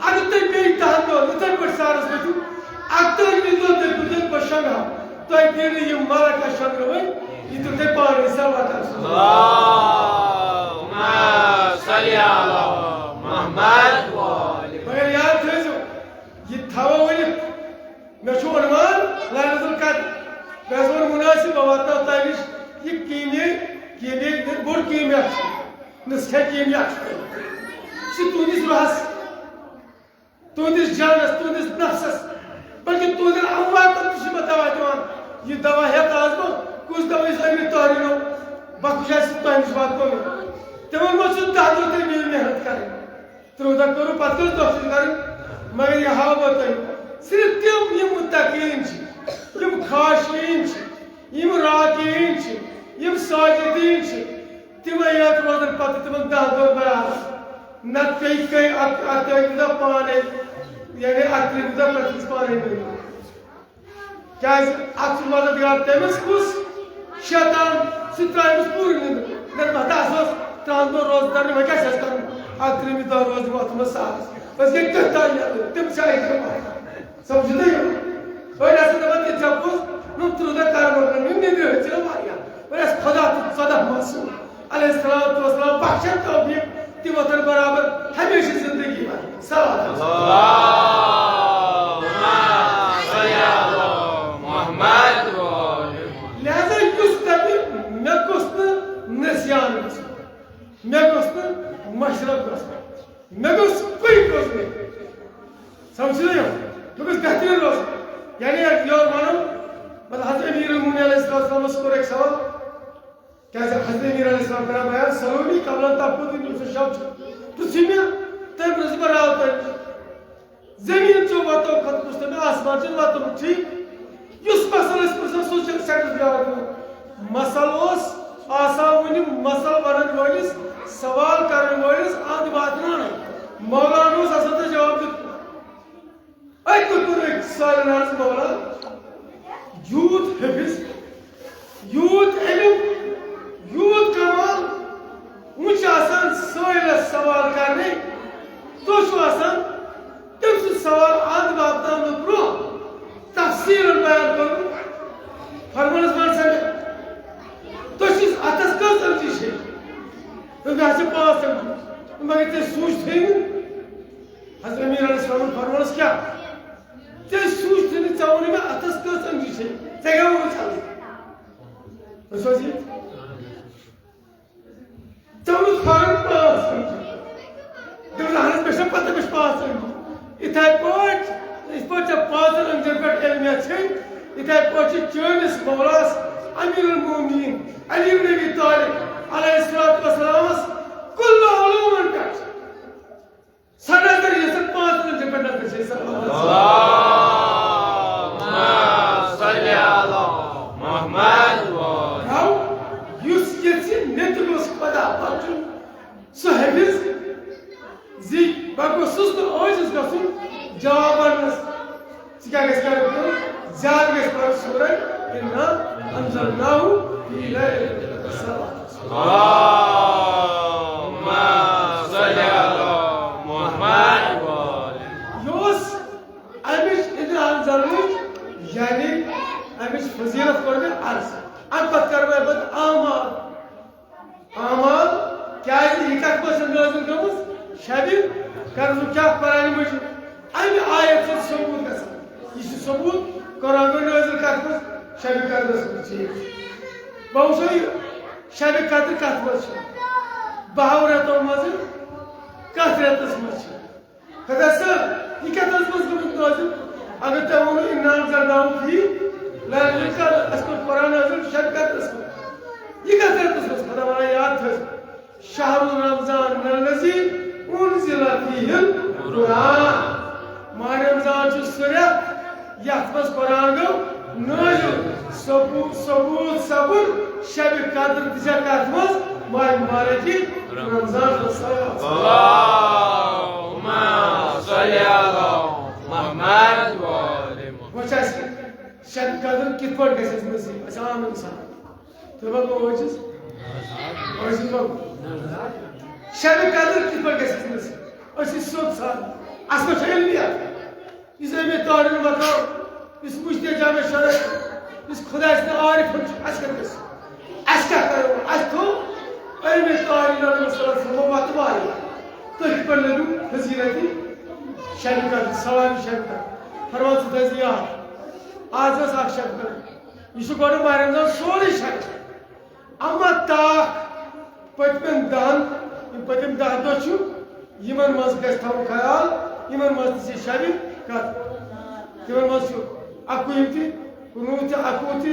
اگر تُہۍ بیٚیہِ دَہَن دۄہَن یِتھَے پٲٹھۍ سارَس ؤتھِو، اَکتٲجِمہِ دۄہ دٔپِو تُہۍ، بہٕ شۄنٛگہٕ ہا، تۄہہِ دِیہِ نہٕ یہِ مَلَکہ شۄنٛگنہٕ وۄنۍ، یہِ دیُت تۄہہِ پانَے سَلوات۔ اللہم صل علی محمد و آل۔ مگر یاد تھٲیزیو، یہِ تھاوو ؤنِتھ، مےٚ چھُ عنوان لیلۃ القدر۔ مےٚ حظ ووٚن مُنٲسِب، بہٕ واتناو تۄہہِ نِش یہِ کیٖمیا، کیٖمیا، بوٚڑ کیٖمیا چھُ، نسخہ کیٖمیا چھُ۔ سُہ تُہٕنٛدِس روحس، تُہٕنٛدِس جانس، تُہٕنٛدِس نفسس، بلکہِ تُہٕنٛدٮ۪ن امواتن تہِ چھُ مےٚ دوا دِوان۔ یہِ دوا ہٮ۪تھ آز بہٕ، کُس دوا یُس أمِس تۄہہِ نِنو، بخش آسہِ تۄہہِ نِش واتنومُت۔ تِمن منٛز چھُ دَہ دۄہ تیٚلہِ میٲنۍ محنت کرٕنۍ۔ ترٛوٚ دۄہ کوٚرُکھ، پتہٕ کٔژ دۄہ چھِ کرٕنۍ؟ مگر یہِ ہاوٕ بہٕ تۄہہِ، صرف تِم یِم متقیٖن چھِ، یِم خاشعیٖن چھِ، یِم راکعیٖن چھِ، یِم ساجدیٖن چھِ، تِمے یٲتۍ روزن پتہٕ تِمن دَہ دۄہ برابر۔ نتہٕ پیٚیہِ کٔہۍ اَتھ، اَتھ ترٛٲوِو دۄہ پانے، یعنی اَتھ ترٛٲوِو دۄہ پرٛٮ۪تھ وِزِ پانے میٖٹِنٛگ۔ کیازِ اتھ چھُ مددگار تٔمِس کُس؟ شیطان۔ سُہ ترٛاوِ أمِس پوٗرٕ نِندٕ۔ دَپہِ، مطلب، اَسہِ اوس ترٛہَن دۄہَن روزٕ دَرنہِ، وۄنۍ کیٛاہ چھِ اَسہِ کَرُن؟ اَکھ ترٛہمہِ دۄہ روزٕ دِمو اَتھ منٛز سارَس۔ أسۍ گٔے تٔتھۍ تام یَلہٕ۔ تِم چھِ اَسہِ دِوان۔ سَمجھِو تُہۍ یِم؟ أڑۍ آسَن دَپان، تِم چھا پوٚز؟ نُم ترٛہ دۄہ کَرٕ بہٕ نہٕ، نُم نیٚبرِ ہٕژ چھِ واریاہ۔ وۄنۍ آسہِ خۄدا تہٕ ژۄداہ معصوم علیہ الصلوۃ والسلام بخشن توفیق، تہِ وۄتھن برابر ہمیشہِ زندگی منٛز۔ صلوات۔ اللہم صل علی محمد و آل۔ لہذا یُس دپہِ، مےٚ گوٚژھ نہٕ نسیان گژھُن، مےٚ گوٚژھ نہٕ مشرف گژھُن، مےٚ گوٚژھ کُنہِ روزُن۔ سمجھِو؟ مےٚ گوٚژھ بہتریٖن روزُن۔ یعنی یورٕ ونو، مطلب، حضرت امیر المومنین علیہ السلامس کوٚر اکہِ سوال۔ کیٛازِ حضرت امیر علیہ السلام کران بیان، "سلونی قبل ان تقوموا"، تٔمۍ سُنٛد شب چھُ۔ پرٛژھِو مےٚ، تٔمۍ پرٛژھ بہٕ راو تۄہہِ نِش۔ زٔمیٖن چھُ وَتو کھۄتہٕ کُس تہٕ آسمان چھُنہٕ وَتُن، ٹھیٖک؟ یُس مثل أسۍ پرٛژھو، سُہ چھُ سٮ۪ٹھاہ جواب دِوان۔ مثل اوس آسان وُنہِ مثل وَنَن وٲلِس، سوال کَرَن وٲلِس اَنٛد واتناونَے۔ مولانا اوس آسان تَتھ جواب دیُن۔ أتۍ کُن کوٚر أکۍ سالہِ ناز مولا، یوٗت حٲفظ، یوٗت علم، یوٗت کمال، وۄنۍ چھُ آسان سٲیلس سوال کرنٕے، تُہۍ چھِو آسان تٔمۍ سُنٛد سوال اَنٛد واتناونہٕ برٛونٛہہ تفصیٖلن بیان کرُن۔ فرمانس مان سا مےٚ، تُہۍ چھِس اَتھس کٔژ أنٛگجہِ چھِ؟ دوٚپُن، مےٚ حظ چھِ پانٛژھ أنٛگجہِ۔ مگر ژےٚ سوٗنٛچتھٕے نہٕ۔ حضرت امیر علیہ السلامن فرموونس کیٛاہ؟ ژےٚ سوٗنٛچتھٕے نہٕ، ژےٚ ووٚنُے مےٚ اَتھس کٔژ أنٛگجہِ چھے، ژےٚ کیٛاہ ووٚنُتھ ژےٚ؟ تُہۍ چھِو حظ یہِ؟ ژےٚ ووٚنُتھ فارم پانٛژھ أنٛگجہِ۔ دوٚپُن، اہن حظ، مےٚ چھےٚ پتہ، مےٚ چھِ پانٛژھ أنٛگجہِ۔ یِتھَے پٲٹھۍ، یِتھ پٲٹھۍ ژےٚ پانٛژن أنٛگجن پٮ۪ٹھ علم چھے، یِتھَے پٲٹھۍ چھِ چٲنِس مولاس امیر المومنین علی بن ابی طالب علیہ الصلوۃ والسلامس کُلہٕ علومن پٮ۪ٹھ سۄ نظر، یۄس زن پانٛژن أنٛگجن پٮ۪ٹھ نظر چھِ۔ اللہم صل علی محمد و آل۔ گوٚو، یُس یژھِ مےٚ تہِ گوٚژھ خدا بخشُن، سُہ حٲفظ زِ بہٕ گوٚژھُس نہٕ عٲجِز گژھُن جواب وننس۔ ژٕ کیٛاہ گژھِ کرُن کٲم؟ زیادٕ گژھِ پرُن سورہ انا انزلناہ فی لیلۃ القدر۔ اللہم صل علی محمد و آل۔ یہِ اوس امِچ انا انزلناہ، یعنی امِچ فضیلت کوٚر مےٚ عرض۔ امہِ پتہٕ کرٕ بہٕ پتہٕ اعمال۔ اعمال، کیازِ یہِ کتھ منٛز چھےٚ نٲزِل گٔمٕژ؟ شبِ قدرُک کیٛاہ؟ قرآنِ مجیٖد۔ امہِ آیت سۭتۍ ثبوت گژھان۔ یہِ چھُ ثبوت، قرآن گوٚو نٲزِل کتھ منٛز؟ شبِ قدرس منٛز۔ ٹھیٖک۔ وۄنۍ وٕچھو یہِ شبِ قدر کتھ منٛز چھِ؟ بہو رٮ۪تو منٛزٕ کتھ رٮ۪تس منٛز چھِ؟ خدا صٲب، یہِ کتھ ٲس منٛز گٔمٕژ نٲزِل؟ اگر تۄہہِ ووٚنوُ، "انا انزلناہ فی لیلۃ القدر"، اَسہِ کوٚر قرآن نٲزِل شبِ قدرس منٛز۔ یہِ کتھ رٮ۪تس منٛز؟ خدا ونان، یاد تھٲیِو، "شہر رمضان الذی انزل فیہ القرآن"۔ ماہ رمضان چھُ سُہ رٮ۪تھ، یتھ منٛز قرآن گوٚو نٲزِل۔ ثبوت، ثبوت، ثبوت، شبِ قدر تہِ چھےٚ کتھ منٛز؟ ماہ مبارک رمضان۔ اللہم صل علی محمد و آل محمد۔ وۄنۍ چھِ اَسہِ شبِ قدر کِتھ پٲٹھۍ گژھِ اَسہِ نصیب؟ اَسہِ عام اِنسان۔ تُہۍ ما گوٚو عٲجِز؟ عٲجِز ما گوٚو؟ شبِ قدر کِتھ پٲٹھۍ گژھِ اَسہِ نصیب؟ أسۍ چھِ سیوٚد سادٕ۔ اَسہِ ما چھِ علمیت؟ یُس أمۍ طاہرُن مقام، یُس مُجتہِد جامع شرعی، یُس خداے سٕنٛدِ عارفن چھُ، اَسہِ کیٛاہ گژھِ؟ اَسہِ کیٛاہ کَرو؟ اَسہِ تھوٚو أمۍ طاہرُن علیہ الصلوۃ والسلام وَتہٕ واریاہ۔ تُہۍ کِتھ پٲٹھۍ لٔبِو فضیلتِ شبِ قدر، ثوابِ شبِ قدر؟ فرمان ژٕ تھٲیزِ یاد۔ آز ٲس اَکھ شبِ قدر۔ یہِ چھُ گۄڈٕ ماہِ رمضان سورُے شبِ قدر۔ اما تاکھ پٔتمٮ۪ن دَہَن، یِم پٔتِم دَہ دۄہ چھِ، یِمن منٛز گژھِ تھاوُن خیال، یِمن منٛز تہِ چھِ شبِ قدر۔ تِمن منٛز چھُ اَکوُہِم تہِ، کُنوُہ تہِ، اَکوُہ تہِ،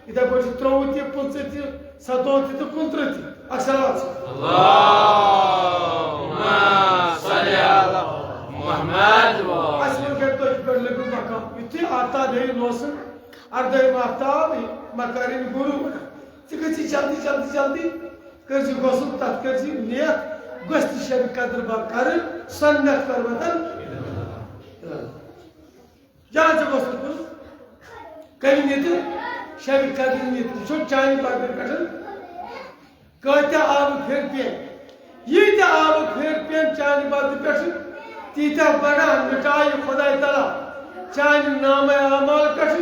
یِتھے پٲٹھۍ چھِ ترٛۆوُہ تہِ، پٕنٛژٕہ تہِ، سَتووُہ تہِ تہٕ کُنترٕہ تہِ۔ اکھ صلوات۔ اللہم صل علی محمد و آل۔ اَسہِ ووٚن گرِ تُہۍ کِتھ پٲٹھۍ لٔبِو مقام۔ یُتھُے آفتاب ہیٚیہِ لوسُن، اَردٲہِم آفتاب، مکارِ غروب۔ ژٕ گٔژھی جلدی، جلدی، جلدی، کٔرزِ غسل، تتھ کٔرزِ نیت، گۄژھِ تہِ شبِ قدر باپتھ کرٕنۍ، سۄ نیت کٔر وطن۔ جان ژےٚ غسل کوٚرُتھ، کمہِ نیتہِ؟ شبِ قدر نیتہِ۔ وٕچھو چانہِ بدنہٕ پٮ۪ٹھ کۭتیاہ آبہٕ پھِرِ پیٚیہِ۔ ییٖتیٛاہ آبہٕ پھِرِ پیٚن چانہِ بدنہٕ پٮ۪ٹھٕ، تیٖتیٛاہ گۄناہ مِٹایہِ خۄداے تعالیٰ چانہِ نامہ اعمال پٮ۪ٹھٕ،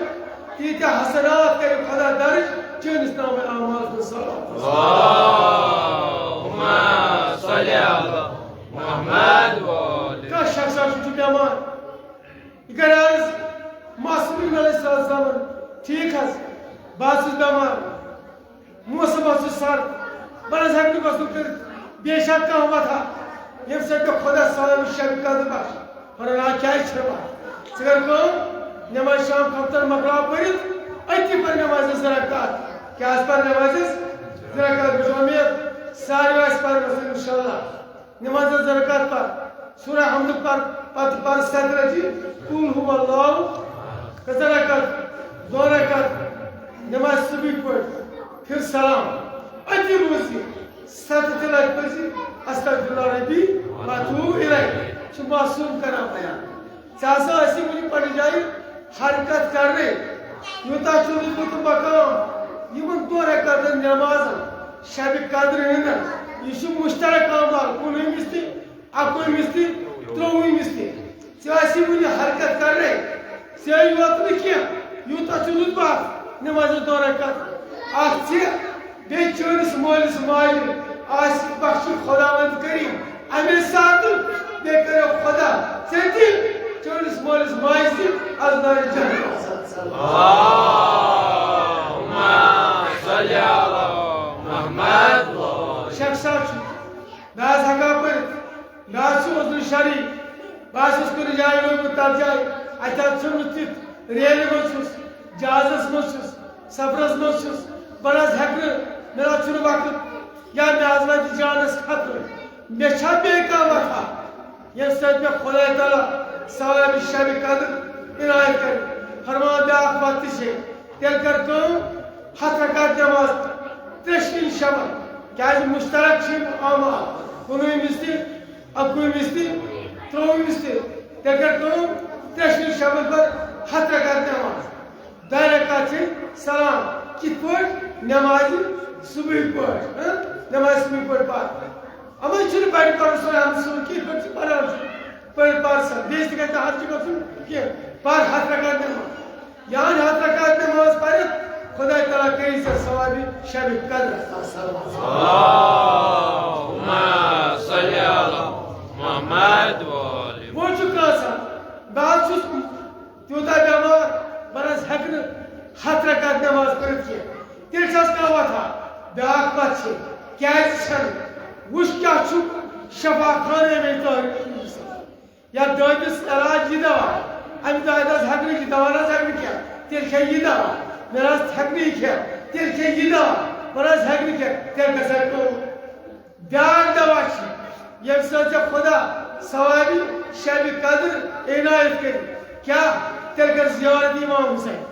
تیٖتیٛاہ حسنات کرِ خۄدا درٕج چٲنِس نامہ اعمالس منٛز۔ صلوات۔ اللہم صل علی محمد و آل۔ کانٛہہ شخصا چھُ بٮ۪مار، یہِ کرِ عرض، معصوم نبی علیہ السلام، ٹھیٖک حظ، بہٕ حظ چھُس بٮ۪مار۔ موسم حظ چھُ سرد، بہٕ نہ حظ ہٮ۪کہٕ نہٕ غسل کٔرِتھ، بیٚیہِ چھا کانٛہہ وتھا؟ ییٚمہِ سۭتۍ مےٚ خۄدا صٲب شبِ قدر بخش۔ فرمایا، کیٛازِ چھِ پَران؟ ژٕ کر کٲم، نٮ۪ماز شام خٲطرٕ مۄکلاو پٔرِتھ، أتی پَر نٮ۪مازِ زٕ رکعت۔ کیٛاہ آسہِ پَرُن نٮ۪مازِ زٕ رکعت؟ مےٚ چھُ اُمید ساروِیو آسہِ پَرمٕژ اِنشاءاللہ۔ نٮ۪مازِ زٕ رکعت پَر، سورہ حمد پَر، پَتہٕ پَر ستہِ لَٹہِ قل هو اللہ۔ کٔژَن رکعت؟ دۄن رکعت۔ نٮ۪مازِ صُبحٕکۍ پٲٹھۍ۔ پھِر سلام۔ أتی روٗز یہِ۔ ستھ تہِ لٹہِ پٔرۍ زِ، استغفر اللہ ربی و اتوب الیہ۔ چھُ معصوم کران بیان۔ ژےٚ ہسا ٲسی وُنہِ پننہِ جایہِ حرکت کرنٕے۔ یوٗتاہ چھُ روٗدمُت مقام۔ یِمن دۄن رکعتن نمازن، شبِ قدرِ ہٕنٛدن، یہِ چھُ مشترک اعمال، کُنوُہمِس تہِ، اکوُہمِس تہِ، ترٛووُہمِس تہِ۔ ژےٚ آسی وُنہِ حرکت کرنے، ژےٚ یوت نہٕ کینٛہہ، یوٗتاہ ژےٚ روٗدمُت نٮ۪مازِ دۄن رکعتن۔ اکھ ژےٚ، بیٚیہِ چٲنِس مٲلِس ماجہِ آسہِ بخشُن خۄداوند کریم اَمے ساتہٕ، بیٚیہِ کٔرِو خۄدا ژےٚ تہِ، چٲنِس مٲلِس ماجہِ تہِ از نارِ جہنم آزاد۔ اللہم صل علی محمد۔ شیخ صاحب چھُ، نہ حظ ہٮ۪کان پٔرِتھ۔ مےٚ حظ چھُ عذر شرعی۔ بہٕ حظ چھُس کُنہِ جایہِ لوٚگمُت تَتھ جایہِ۔ اَتہِ حظ چھُم نہٕ تیُتھ۔ ریلہِ منٛز چھُس، جہازَس منٛز چھُس، سفرَس منٛز چھُس۔ بہٕ نہ حظ ہٮ۪کہٕ نہٕ، مےٚ نہ حظ چھُنہٕ وقت۔ یا مےٚ حظ واتہِ جانَس خطرٕ۔ مےٚ چھا بیٚیہِ کانٛہہ وَتھا، ییٚمہِ سۭتۍ مےٚ خۄداے تعالیٰ ثوابِ شبِ قدر عنایت کَرِ؟ فرمان بیٛاکھ وَتھ تہِ چھے۔ تیٚلہِ کر کٲم، ہَتھ رکعت نٮ۪ماز، ترٛیٚشوٕنی شبن۔ کیٛازِ مُشترک چھِ یِم اعمال، کُنوُہمِس تہِ، اَکوُہمِس تہِ، ترٛووُہمِس تہِ۔ تیٚلہِ کر کٲم، ترٛیٚشوٕنی شبن پر ہَتھ رکعت نٮ۪ماز۔ دۄیہِ رکعت چھِ سلام۔ کِتھ پٲٹھۍ؟ نٮ۪مازِ صُبحٕکۍ پٲٹھۍ، ہہ؟ نٮ۪مازِ صُبحٕکۍ پٲٹھۍ پَر۔ اَمے چھُنہٕ بَڑِ پَرُن سورہ حمد صُبحٕکۍ پٲٹھۍ چھِ پَران چھُ۔ پٔرِو پَر سا، بیٚیہِ تہِ گژھِ نہٕ حج گژھُن کینٛہہ۔ پَر ہَتھ رکعت نٮ۪ماز۔ یعنی ہَتھ رکعت نٮ۪ماز پٔرِتھ، خۄداے تعالیٰ کٔرِتھ ژےٚ ثوابِ شبِ قدر۔ اللہم صل علی محمد و آل۔ وۄنۍ چھُ کانٛہہ آسان، بہٕ حظ چھُس تیوٗتاہ بٮ۪مار، بہٕ نہ حظ ہٮ۪کہٕ نہٕ ہَتھ رکعت نٮ۪ماز پٔرِتھ کینٛہہ۔ تیٚلہِ چھِ اَسہِ کانٛہہ وَتھا، بیٛاکھ وَتھ چھِ، کیٛازِ چھَنہٕ؟ وٕچھ کیٛاہ چھُ شفا خانَے مےٚ طاہر۔ یا دٲدِس علاج یہِ دوا، اَمہِ دادِ حظ ہٮ۪کہٕ نہٕ یہِ دوا نہ حظ ہٮ۪کہٕ نہٕ کھٮ۪تھ، تیٚلہِ کھے یہِ دوا۔ مےٚ نہ حظ ہٮ۪کہٕ نہٕ یہِ کھٮ۪تھ، تیٚلہِ کھے یہِ دوا۔ وۄنۍ نہ حظ ہٮ۪کہٕ نہٕ کھٮ۪تھ، تیٚلہِ گژھِ ہا کٲم۔ بیٛاکھ دوا چھِ، ییٚمہِ سۭتۍ ژےٚ خۄدا ثوابِ شبِ قدر عنایت کَرِ۔ کیٛاہ؟ تیٚلہِ کر زیارت امام حسین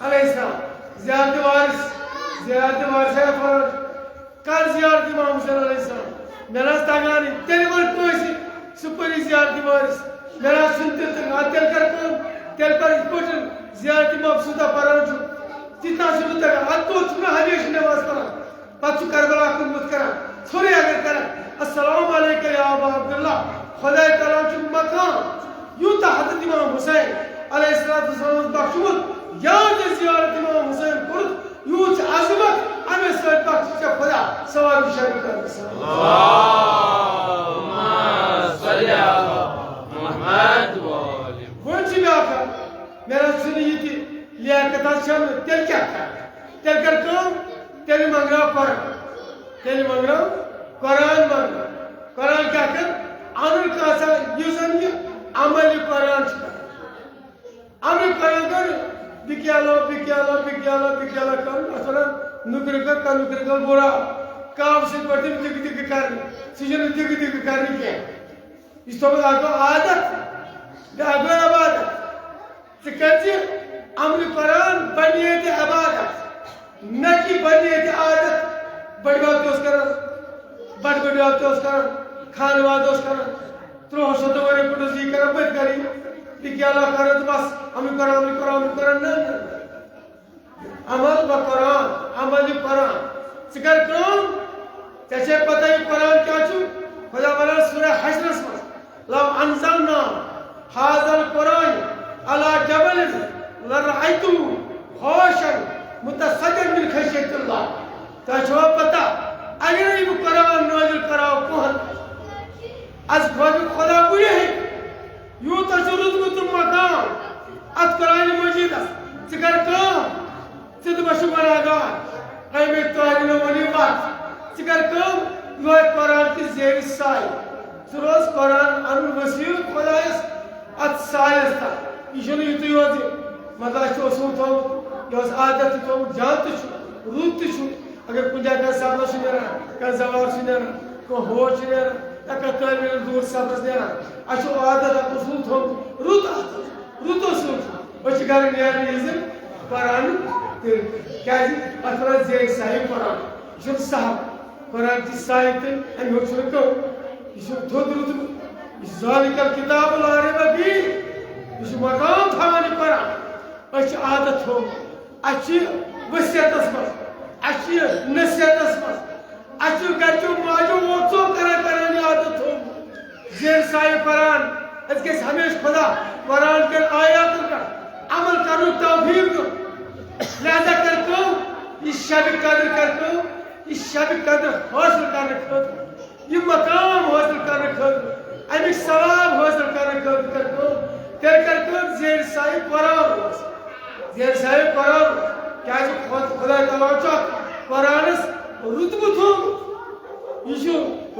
علیہ السلام، زیارت وارث، زیارت وارث ہے فرض۔ کر زیارت امام حسین علیہ السلام۔ مےٚ نہ حظ تگان یہِ۔ تیٚلہِ وَن کٲنٛسہِ، سُہ پٔرِو زیارت وارث۔ مےٚ نہ حظ چھُنہٕ تیُتھ تگان۔ اَدٕ تیٚلہِ کر کٲم، تیٚلہِ پَر یِتھ پٲٹھۍ زیارت مبسوٗطہ پَران چھُ، تہِ نہ حظ چھُنہٕ تگان۔ اَدٕ توتہِ چھُنہٕ ہمیشہِ نٮ۪ماز پَران۔ پَتہٕ چھُ کربلا کُن بُتھ کران، ژھوٚرُے اگر کران، السلام علیکہ یا ابا عبداللہ، خۄداے تعالیٰ چھُ مقام۔ یوٗتاہ حضرت امام حسین علیہ الصلوۃ والسلام بخشومُت، یاد یہِ زیارت امام حسین کوٚرُتھ، یوٗت چھُ عظمت، اَمے سۭتۍ بخشہِ ژےٚ خۄدا ثوابِ شبِ قدر۔ اللہم صل علی محمد و آل۔ وۄنۍ چھُ بیٛاکھ اکھ، مےٚ نہ حظ چھُنہٕ یہِ تہِ لیاقت حظ چھَم نہٕ، تیٚلہِ کیٛاہ کَرٕ؟ تیٚلہِ کر کٲم، تیٚلہِ منٛگراو قرآن۔ تیٚلہِ منٛگراو قرآن منٛگراو۔ قرآن کیٛاہ کر؟ اَنُن کانٛہہ سا یُس زَن یہِ عملِ قرآن چھُ کران۔ عملِ قرآن کر، بِکیالا، بِکیالا، بِکیالا، بِکیالا کرُن۔ اَتھ وَنان نُکرِ کر، کانٛہہ نُکرِ کر بوڑا۔ کاو سۭتۍ پٲٹھۍ تِم دِگہٕ دِگہٕ کرٕنۍ۔ سُہ چھُنہٕ دِگہٕ دِگہٕ کرنہِ کینٛہہ۔ یہِ چھُ تھوٚومُت اَکھ گوٚو عادت، بیٛاکھ گوٚو عبادت۔ ژٕ کٔرۍ زِ عملِ قرآن بنیٲدِ عبادت، نہ کہِ بنیٲدِ عادت۔ بٔڈۍ بب تہِ اوس کران، بَٹہٕ بٔڈۍ بب تہِ اوس کران، خانہٕ واد اوس کران، ترٛوہو شتو ؤری پٮ۪ٹھ اوس یی کران، بہٕ تہِ کرٕ یی۔ یہِ کیٛاہ لا کران تہٕ بس، عملِ قرآن، عملِ قرآن، عملِ قرآن۔ نہ، نہ، نہ۔ عمل و قرآن، عملِ قرآن۔ ژٕ کر کٲم، ژےٚ چھے پتہ یہِ قرآن کیٛاہ چھُ؟ خۄدا ونان سورہ حشرس منٛز، لو انزلنا هذا القرآن على جبل لرأيته خاشعا متصدعا من خشية الله۔ تۄہہِ چھوا پتہ، اگرے بہٕ قرآن نٲزِل کرہاو کوہن، از خۄد-، خۄدا وُنہِ ہیٚکہِ، یوٗتاہ چھُ روٗدمُت مقام اتھ قرآن مجیدس۔ ژٕ کر کٲم، ژٕ تہِ ما چھُکھ گۄناہگار؟ اے مےٚ طاہرینو ووٚن یہِ وَتھ۔ ژٕ کر کٲم، یِہوٚے قرآن تہِ زیوِ سایہِ۔ سُہ روز قرآن اَنُن وسیٖلہٕ خۄدایَس اَتھ سایَس تَل۔ یہِ چھُنہٕ یُتُے یوت زِ مطلب اَسہِ چھُ اصوٗل تھوٚومُت، یہِ اوس عادت تہِ تھوٚومُت، جان تہِ چھُ، رُت تہِ چھُ۔ اگر کُنہِ جایہِ کانٛہہ سبزہ چھُ نیران، کانٛہہ زوال چھُ نیران، کانٛہہ ہوچ چھُ نیران، یا کانٛہہ طٲلبہِ علم دوٗر سفرس نیران، اَسہِ چھُ عادت اَکھ اصوٗل تھوٚومُت، رُت اَتھ، رُت اصوٗل چھُ۔ أسۍ چھِ گرٕ نیران یہِ زِ قرآن تِل، کیٛازِ اَتھ وَنان زیرِ سایہِ قرآن۔ یہِ چھُنہٕ سہل۔ قرآن تہِ سایہِ تِل، اَمہِ ہیوٚر چھُنہٕ کانٛہہ۔ یہِ چھُ تھوٚد رُتبہٕ۔ یہِ چھُ ذالک الکتاب لا ریب فیہ۔ یہِ چھُ مقام تھاوان یہِ قرآن۔ أسۍ چھِ عادت تھوٚومُت۔ اَسہِ چھِ وصیتَس منٛز، اَسہِ چھِ نصیحتَس منٛز، اَسہِ چھُ گَرِچو ماجو ووت ژو کران کران یہِ عادت تھوٚومُت۔ زیر سایہِ قرآن، أسۍ گژھِ ہمیشہِ خدا قرآن کٮ۪ن آیاتَن پٮ۪ٹھ عمل کرنُک توفیٖق دیُن۔ لہذا کر کٲم، یہِ شبِ قدر کر کٲم، یہِ شبِ قدر حٲصِل کرنہٕ خٲطرٕ، یہِ مقام حٲصِل کرنہٕ خٲطرٕ، اَمیُک ثواب حٲصِل کرنہٕ خٲطرٕ کر کٲم، تیٚلہِ کر کٲم زیر سایہِ قرآن روز۔ زیر سایہِ قرآن، کیٛازِ خۄد-، خۄداے تعالیٰ چھُ اَتھ قرآنَس رُتبہٕ تھوٚومُت۔ یہِ چھُ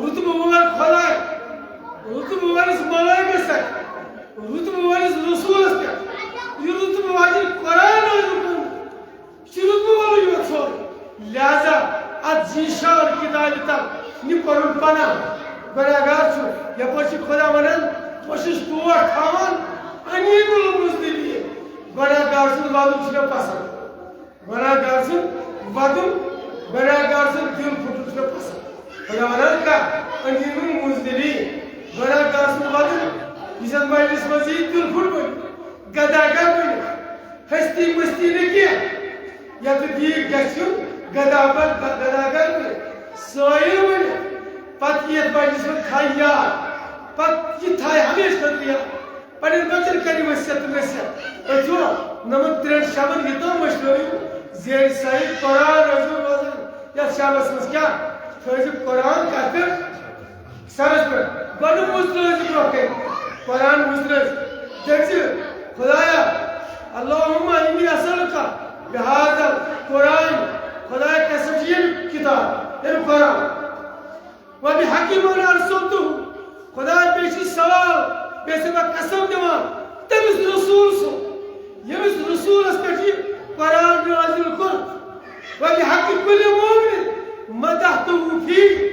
رُتبہٕ وول خۄداے، رُتبہٕ وٲلِس ملٲیکَس پٮ۪ٹھ، رُتبہٕ وٲلِس رسوٗلَس پٮ۪ٹھ۔ یہِ رُتبہٕ واجیٚنۍ قرآن نازِل کوٚرمُت۔ یہِ چھُ رُتبہٕ وولٕے یوت سورُے۔ لہذا اَتھ ذیشان کِتابہِ تَل نہِ پَنُن پناہ۔ گۄناہگار چھُ، یَپٲرۍ چھُ خۄدا وَنان، بہٕ چھُس ٹوٹھ تھاوان أمیٖنُل مُذنِبیٖن۔ گۄناہگار سُنٛد وَدُن چھُ مےٚ پَسنٛد۔ گۄناہگار سُنٛد وَدُن، گۄناہگار سُنٛد دِل پھُٹُن چھُ مےٚ پَسنٛد۔ خۄدا وَنان کَتھ؟ أمیٖنُل مُذنِبیٖن۔ گۄناہگار سُنٛد وَدُن، یُس اَتھ مجلِسہِ منٛز یی دِل پھُٹوٕنۍ، گداگر بٔنِتھ۔ ہستی مستی نہٕ کینٛہہ۔ یَتھ دیٖک گژھِ یُن گدا پتہٕ گ-، گداگر بٔنِتھ، سٲیِل بٔنِتھ۔ پتہٕ یِیَتھ مجلِسہِ منٛز تھایہِ یاد۔ پتہٕ یہِ تھایہِ ہمیشہِ خٲطرٕ یاد۔ پننٮ۪ن بچن کرِ وصیت تہٕ نصیحت۔ أتھیو نمن ترٛٮ۪ن شبن یہِ تام مٔشرٲیِو، زیر سایہِ قرآن ٲسۍزیو روزان۔ یتھ شبس منٛز کیٛاہ؟ تھٲیزِ قرآن کتھ پٮ۪ٹھ؟ سرس پٮ۪ٹھ۔ گۄڈٕ مُژرٲیزِ برونٛہہ کنہِ۔ قرآن مُژرٲیزِ۔ دٔپزِ، خدایا، اللہم انی اسألک بہذا القرآن۔ خدایا، قسم چھِ ییٚمہِ کتاب، ییٚمہِ قرآن۔ وبحق من ارسلته۔ خدا، بیٚیہِ چھُ سوال، بیٚیہِ چھُس بہٕ قسم دِوان تٔمِس رسول سُنٛد، ییٚمِس رسولس پٮ۪ٹھ یہِ قرآن نازل کوٚر۔ وبحق کل مؤمن مدحته فی۔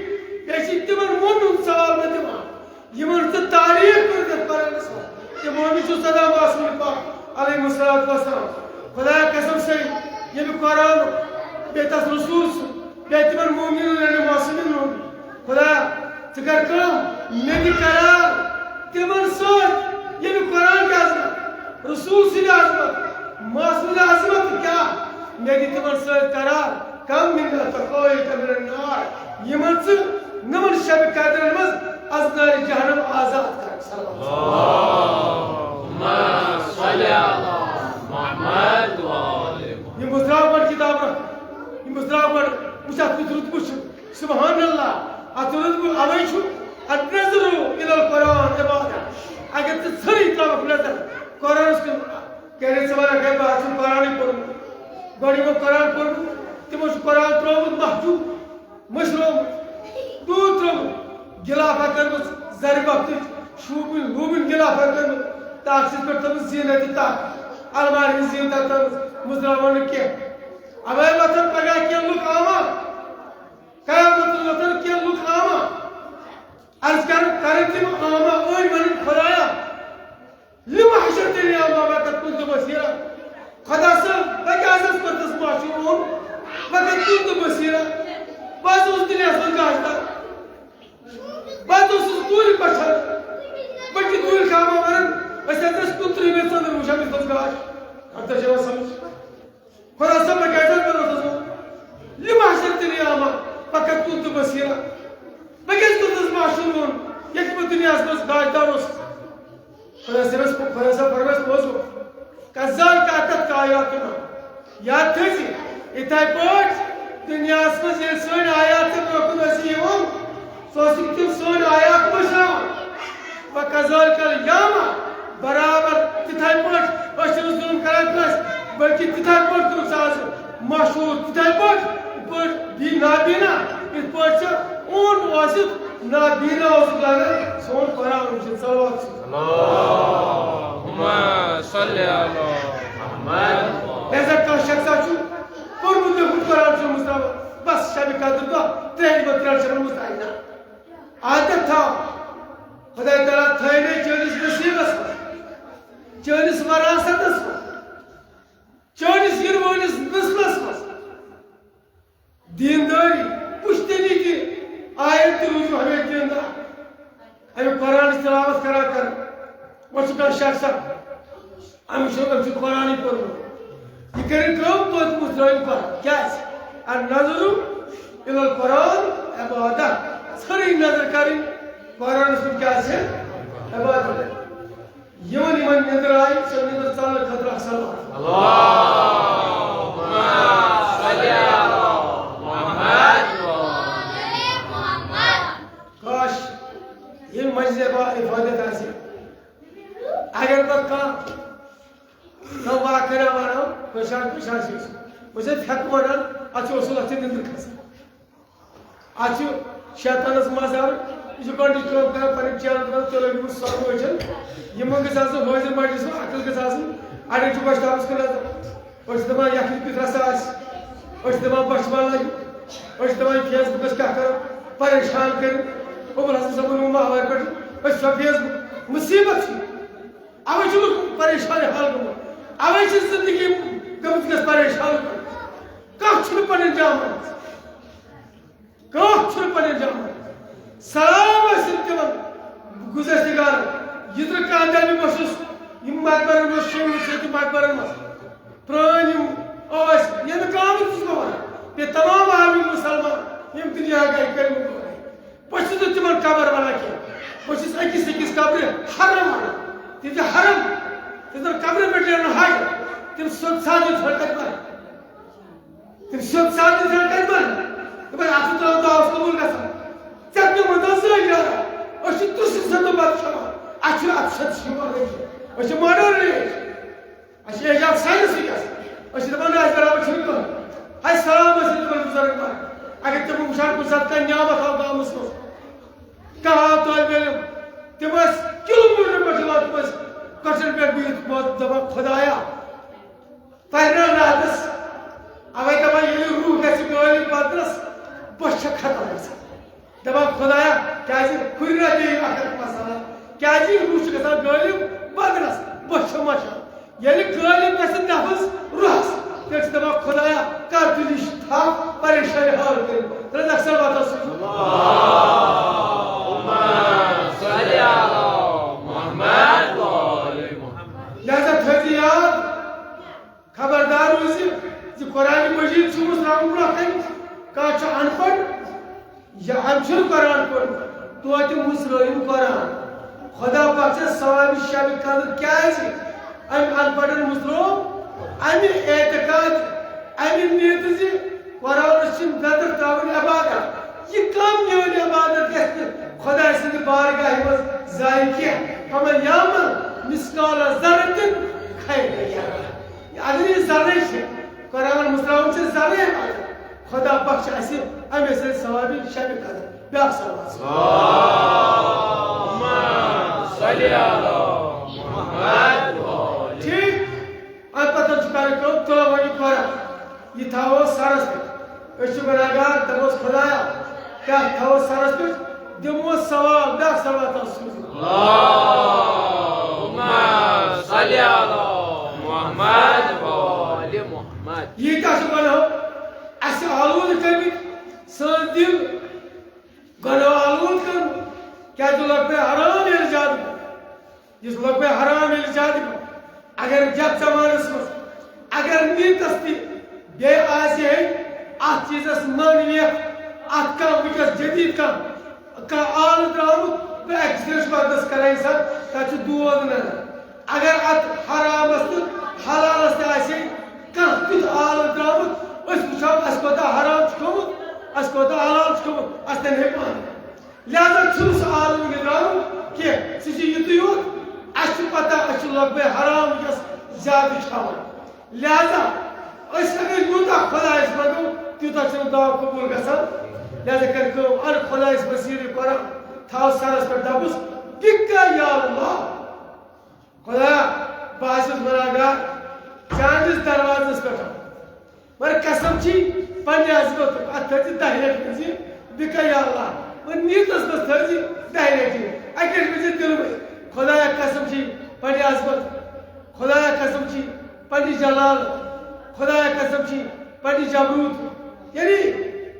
بیٚیہِ چھِ تِمن مؤمنن سوال بہٕ دِوان، یِمن ژٕ تعریف کٔرِتھ قرآنس منٛز۔ تِمو نِش چھُ صدا معصوم پاک علیہ الصلوۃ والسلام۔ خدایا قسم سے، ییٚمہِ قرآن بیٚیہِ تس رسول سُنٛد، بیٚیہِ تِمن مومنین علیہ معصومین ہُنٛد۔ خدایا، ژٕ کر کٲم، مےٚ دِ قرار تِمن سۭتۍ، ییٚمہِ قرآن کہِ عظمت، رسول سٕنٛدِ عظمت، معصوم عظمت کیٛاہ، مےٚ دِ تِمن سۭتۍ قرار۔ کم من اتقیک من النار، یِمن ژٕ نمن شب قدرن منٛز از نارِ جہنم آزاد کرکھ۔ صلی اللہ علیہ وسلم۔ اللہم صل علی محمد و آل محمد۔ یِم بہٕ ترٛاوٕ گۄڈٕ کِتاب رَٹھ، یِم بہٕ ترٛاوٕ گۄڈٕ، وٕچھ اَتھ کیُتھ رُتبہٕ چھُ۔ سبحان اللہ، اَتھ رُتبہٕ اَوَے چھُ، النظر الی القرآن عبادہ۔ اگر ژٕ ژھٔرٕے ترٛاوَکھ نظر قرآنَس کُن، کیٛازِ ژٕ وَنَکھ، ہے، بہٕ حظ چھُس قرآنٕے پوٚرمُت۔ گۄڈٕ یِمو قرآن پوٚرمُت، تِمو چھُ قرآن ترٛوومُت محجوب، مٔشرومُت، دوٗر ترٛوومُت، غلافہ کٔرمٕژ زرِ بفتٕچ، شوٗبٕنۍ لوٗبٕنۍ غلافہ کٔرمٕژ، تَتھ چھِ پٮ۪ٹھ تھٲومٕژ زینت تہٕ تَتھ، المارِ ہٕنٛز زینت تھٲومٕژ، مُژراوان نہٕ کینٛہہ۔ اَوَے وۄتھَن پگاہ کینٛہہ لُکھ عامہ، قیامتَس وۄتھَن کینٛہہ لُکھ عامہ، عرض کَرَن، کَرَن تِم عامہ، أڑۍ وَنَن، خۄدایا، لِمَ حَشَرْتَنِی اعمیٰ وَقَدْ کُنْتُ بَصِیرًا۔ خۄدا صٲب، بہٕ کیٛازِ حظ کوٚرتَس ماشوٗم؟ وَقَدْ کُنْتُ بَصِیرًا۔ بہٕ حظ اوسُس دُنیاہَس منٛز گاش دار۔ بہٕ حظ اوسُس دوٗرِ پٮ۪ٹھ۔ بہٕ چھُس دوٗرِ کامہ وَنان، أسۍ حظ ٲسۍ کُنترٕہمہِ ژٔنٛدٕر وٕچھان، أسۍ اوس گاش۔ اَتھ چھِ یِوان سَمٕجھ؟ خۄدا صٲب، بہٕ کیٛازِ حظ بَنووُس؟ لِمَ حَشَرْتَنِی اعمیٰ وَقَدْ کُنْتُ بَصِیرًا۔ بہٕ کیٛازِ کوٚرتَس ماشوٗم ووٚن، ییٚلہِ بہٕ دُنیاہَس منٛز گاش دار اوسُس؟ خۄدا صٲبَس، خۄدا صٲب فرمایَس، بوزو۔ کَذَالِکَ اَتَتْکَ آیاتُنا۔ یاد تھٲیزِ، یِتھَے پٲٹھۍ دُنیاہَس منٛز ییٚلہِ سٲنۍ آیات ژےٚ برونٛہہ کُن ٲسی یِوان، سُہ اوسُکھ تِم سٲنۍ آیات مٔشراوان۔ وَکَذَالِکَ الیوم، برابر تِتھَے پٲٹھۍ أسۍ چھِنہٕ ظُلُم کَران کٲنٛسہِ، بلکہِ تِتھَے پٲٹھۍ کوٚرُکھ ژےٚ آز مشہوٗر، تِتھَے پٲٹھۍ، یِتھ پٲٹھۍ بی-، نابینا، یِتھ پٲٹھۍ ژےٚ اوٚن ٲسِتھ، نابینا اوسُکھ لگان، سون قرآن چھُ، صلوات چھُ۔ اللهم صل على محمد۔ لہذا کانٛہہ شخصا چھُ پوٚرمُت لیوٚکھمُت، قرآن چھُ مُستعمل، بس شبِ قدر دۄہ ترٛیٚیہِ دۄہ ترٛٮ۪ن شبن مُستعمل۔ عادت تھاو، خداے تعالیٰ تھٲینَے چٲنِس نصیٖبس منٛز، چٲنِس وراثتس منٛز، چٲنِس یِنہٕ وٲلِس نسلس منٛز دیندٲری، پُشتنی تہِ، آیت تہِ روٗزِو ہمیشہِ دیندار۔ اَمیُک قرآنٕچ تلاوت کران کران۔ وۄنۍ چھُ کانٛہہ شخصا، أمِس چھُ، أمِس چھُ قرآنٕے پوٚرمُت۔ یہِ کَرِ کٲم، توتہِ مُژرٲوِن قرآن۔ کیٛازِ؟ النظر الی القرآن عبادہ۔ ژھٔرٕے نظر کَرٕنۍ قرآنَس کُن کیٛاہ چھِ؟ عبادت۔ یِمن، یِمن نِندٕر آیہِ، سۄ نِندٕر ژَلنہٕ خٲطرٕ اَکھ صلوات۔ اللهم صل على محمد۔ کاش، ییٚمہِ مجلسہِ با افادت آسہِ۔ اگر پتہٕ کانٛہہ، کانٛہہ واقعہ وَنو، کُنہِ ساتہٕ، کُنہِ ساتہٕ چھِ أسۍ، بہٕ چھُس ہٮ۪کہٕ وَنان، اَتھ چھُ اصوٗل، اَتھ چھِ نِندٕر کھسان۔ اَتھ چھُ شیطانَس مَزٕ ہاوان، یہِ چھُ گۄڈٕنِچ کٲم کَران، پَنٕنۍ چیلنج کَران، چلو یِمَن سۄنٛگہٕ وٕچھان، یِمَن گٔژھ آسٕنۍ حٲضِر مجلِس منٛز، عقل گٔژھ آسٕنۍ، اَڑٮ۪ن چھُ گۄشتابَس کُن نظر۔ أسۍ چھِ دَپان، یَکھٕنۍ کیُتھ رَسہٕ آسہِ، أسۍ چھِ دَپان، بۄچھِ ما لَگہِ، أسۍ چھِ دَپان، فیس بُکَس کیٛاہ کَرو، پریشان کٔرِتھ۔ اوبُل حسن صٲبُن ووٚن ماہوارِ پٮ۪ٹھ، أسۍ چھِ فیس بُک، مُصیٖبت چھِ۔ اَوَے چھُ لُکھ پریشان حال گوٚمُت، اَوَے چھِ زِندگی گٔمٕژ گٔژھ پریشان۔ کانٛہہ چھُنہٕ پَنٕنۍ جان منٛز۔ کانٛہہ چھُنہٕ پَنٕنۍ جان۔ سلام ٲسِن تِمَن گُزشتہٕ گارَن۔ یہِ ترٛٲو کانٛہہ دَپہِ، بہٕ چھُس یِم مقبرَن منٛز شیٚیِم حِصہٕ تہِ مقبرَن منٛز۔ پرٛٲنۍ یِم ٲسۍ، ییٚمہِ کامہِ چھُس بہٕ وَنان، بیٚیہِ تمام عالمی مُسلمان، یِم دُنیا گٔے کٔرمٕتۍ گوٚو۔ بہٕ چھُس نہٕ تِمَن قبر وَنان کینٛہہ۔ بہٕ چھُس أکِس أکِس قبرِ حرم وَنان۔ تِم چھِ حرم۔ تِم زَن قبرِ پٮ۪ٹھ نیرَن حج۔ تِم سیوٚد سادٕ چھِ کَتہِ وَنان۔ تِم سیوٚد سادٕ اِنسان کَتہِ بَنہِ؟ دوٚپُن، اَتھ چھُ ترٛاوُن دعوت قبوٗل گژھان۔ ژےٚ تہِ ووٚن تَس زٕ اِجازت۔ أسۍ چھِ تُرٛسہِ سۭتۍ تہٕ بَتہٕ کھٮ۪وان۔ اَسہِ چھُنہٕ اَتھ سۭتۍ یِوان رٔنِتھ۔ أسۍ چھِ ماڈٲرٕن ایج۔ اَسہِ چھِ ایج آف ساینَس وٕنکٮ۪س۔ أسۍ چھِ دَپان، نہ، اَسہِ برابر چھُنہٕ کٕہٕنۍ۔ ہاے، سلام ٲسِن تِمَن بُزرگ پَتہٕ۔ اگر تِمَن وٕچھان کُنہِ ساتہٕ کانٛہہ نعمت آو گامَس منٛز، کانٛہہ آو طٲلبہِ علم، تِم ٲسۍ کِلوٗ میٖٹر پٮ۪ٹھ یِوان، تِم ٲسۍ کۄٹھٮ۪ن پٮ۪ٹھ بِہِتھ، دَپان، خۄدایا، پرناو راتس۔ اوے دپان، ییٚلہِ روح گژھِ غٲلب بدنس، بۄچھِ چھےٚ ختم گژھان۔ دپان، خدایا، کیازِ ہُرِ راتہِ یہِ اکھ اکھ مسالہ؟ کیازِ یہِ روح چھُ گژھان غٲلب بدنس، بۄچھِ چھےٚ مۄچھان؟ ییٚلہِ غٲلب گژھِ نفس روحس، تیٚلہِ چھِ دپان، خدایا، کر دِلٕچ تھپھ، پریشٲنی حٲل کٔرِتھ۔ تیٚلہِ اکثر واتان سُہ۔ اللهم صل على محمد وآل محمد۔ لہذا تھٲیزِ یاد، خبردار روٗزِ زِ قرآن مجید چھُ مُژراوُن برٛونٛہہ کنہِ۔ کانٛہہ چھُ ان پڑھ یا أمۍ چھُنہٕ قرآن پوٚرمُت، توتہِ مُژرٲیِن قرآن۔ خدا بخشس ثوابِ شبِ قدر۔ کیازِ؟ أمۍ ان پڑھن مُژروو اَمہِ اعتقاد، اَمہِ نیتہٕ زِ قرآنس چھِ نظر ترٛاوٕنۍ عبادت۔ یہِ کم میٲنۍ عبادت گژھِ نہٕ خداے سٕنٛدِ بارگاہہِ منٛز ضایع کینٛہہ؟ فمن یعمل مثقال ذرة خیرا یرہ۔ اگر یہِ ذرے چھِ، قرآن مُژراوُن چھِ ذرے عبادت۔ خدا بخش اَسہِ اَمے سۭتۍ ثوابِ شبِ قدر۔ بیٛاکھ صلوات۔ اللهم صل على محمد وآل۔ ٹھیٖک؟ اَمہِ پتہٕ چھُ کرٕنۍ کٲم، تِلاوت یہِ قرآن، یہِ تھاوو سرس پٮ۪ٹھ۔ أسۍ چھِ گۄناہگار، دپوس، خدایا، کیٛاہ تھاوو سرس پٮ۪ٹھ؟ دِمو ثواب، بیٛاکھ صلوات آسہِ سوٗزمُت۔ اللهم صل على محمد وآل محمد۔ ییٖتیٛاہ چھِ گۄناہو اَسہِ آلوٗدٕ کٔرمٕتۍ، سٲنۍ دِل گۄناہو آلوٗدٕ کٔرمٕتۍ۔ کیٛازِ لۄکپے حرام ییٚلہِ زیادٕ گوٚو، یُس لۄکپے حرام ییٚلہِ زیادٕ گوٚو، اگر یَتھ زمانَس منٛز اگر نیٖتَس تہِ بیٚیہِ آسہِ ہے اَتھ چیٖزَس معنویت، اَتھ کانٛہہ وٕنکیٚس جدیٖد کانٛہہ کانٛہہ آلہٕ درٛامُت، بہٕ اَکہِ زیچھِ بدلس کرٕ اِنسان، تَتھ چھُ دود نَنان۔ اگر اَتھ حرامَس تہٕ حلالَس تہِ آسہِ ہے کانٛہہ تیُتھ آلہٕ درٛامُت، أسۍ وٕچھو اَسہِ کوتاہ حرام چھُ کھیوٚمُت، اَسہِ کوتاہ حلال چھُ کھیوٚمُت، اَسہِ تَلہِ ہے پانہٕ۔ لہذا چھُنہٕ سُہ آلہٕ وٕنہِ درٛامُت کینٛہہ، سُہ چھُ یُتُے یوت، اَسہِ چھِ پَتہ أسۍ چھِ لۄکبے حرام وٕنکیٚس زیادٕ کھٮ۪وان۔ لہذا أسۍ اگر یوٗتاہ خۄدایَس منٛگو، تیوٗتاہ چھُنہٕ دعا قبوٗل گژھان۔ لہذا کر کٲم، اَن خۄدایَس وسیٖلہٕ قرآن، تھاو سرَس پٮ۪ٹھ، دَپُس، بِکَ یا اللہ، خۄدایا، بہٕ حظ چھُس گۄناہگار، چٲنِس دروازَس پٮ۪ٹھ۔ مگر قسم چھی پننہِ عظمتُک، اتھ تھٲوزِ دَہہِ لٹہِ ؤنزِ، بِکَ یا اللہ۔ وۄنۍ نیٖتس منٛز تھٲوزِ دَہہِ لٹہِ۔ اَکہِ لٹہِ ؤنزِ دِلہٕ منٛز، خۄدایا قسم چھی پننہِ عظمت، خۄدایا قسم چھی پننہِ جلال، خۄدایا قسم چھی پننہِ جبروت۔ یعنی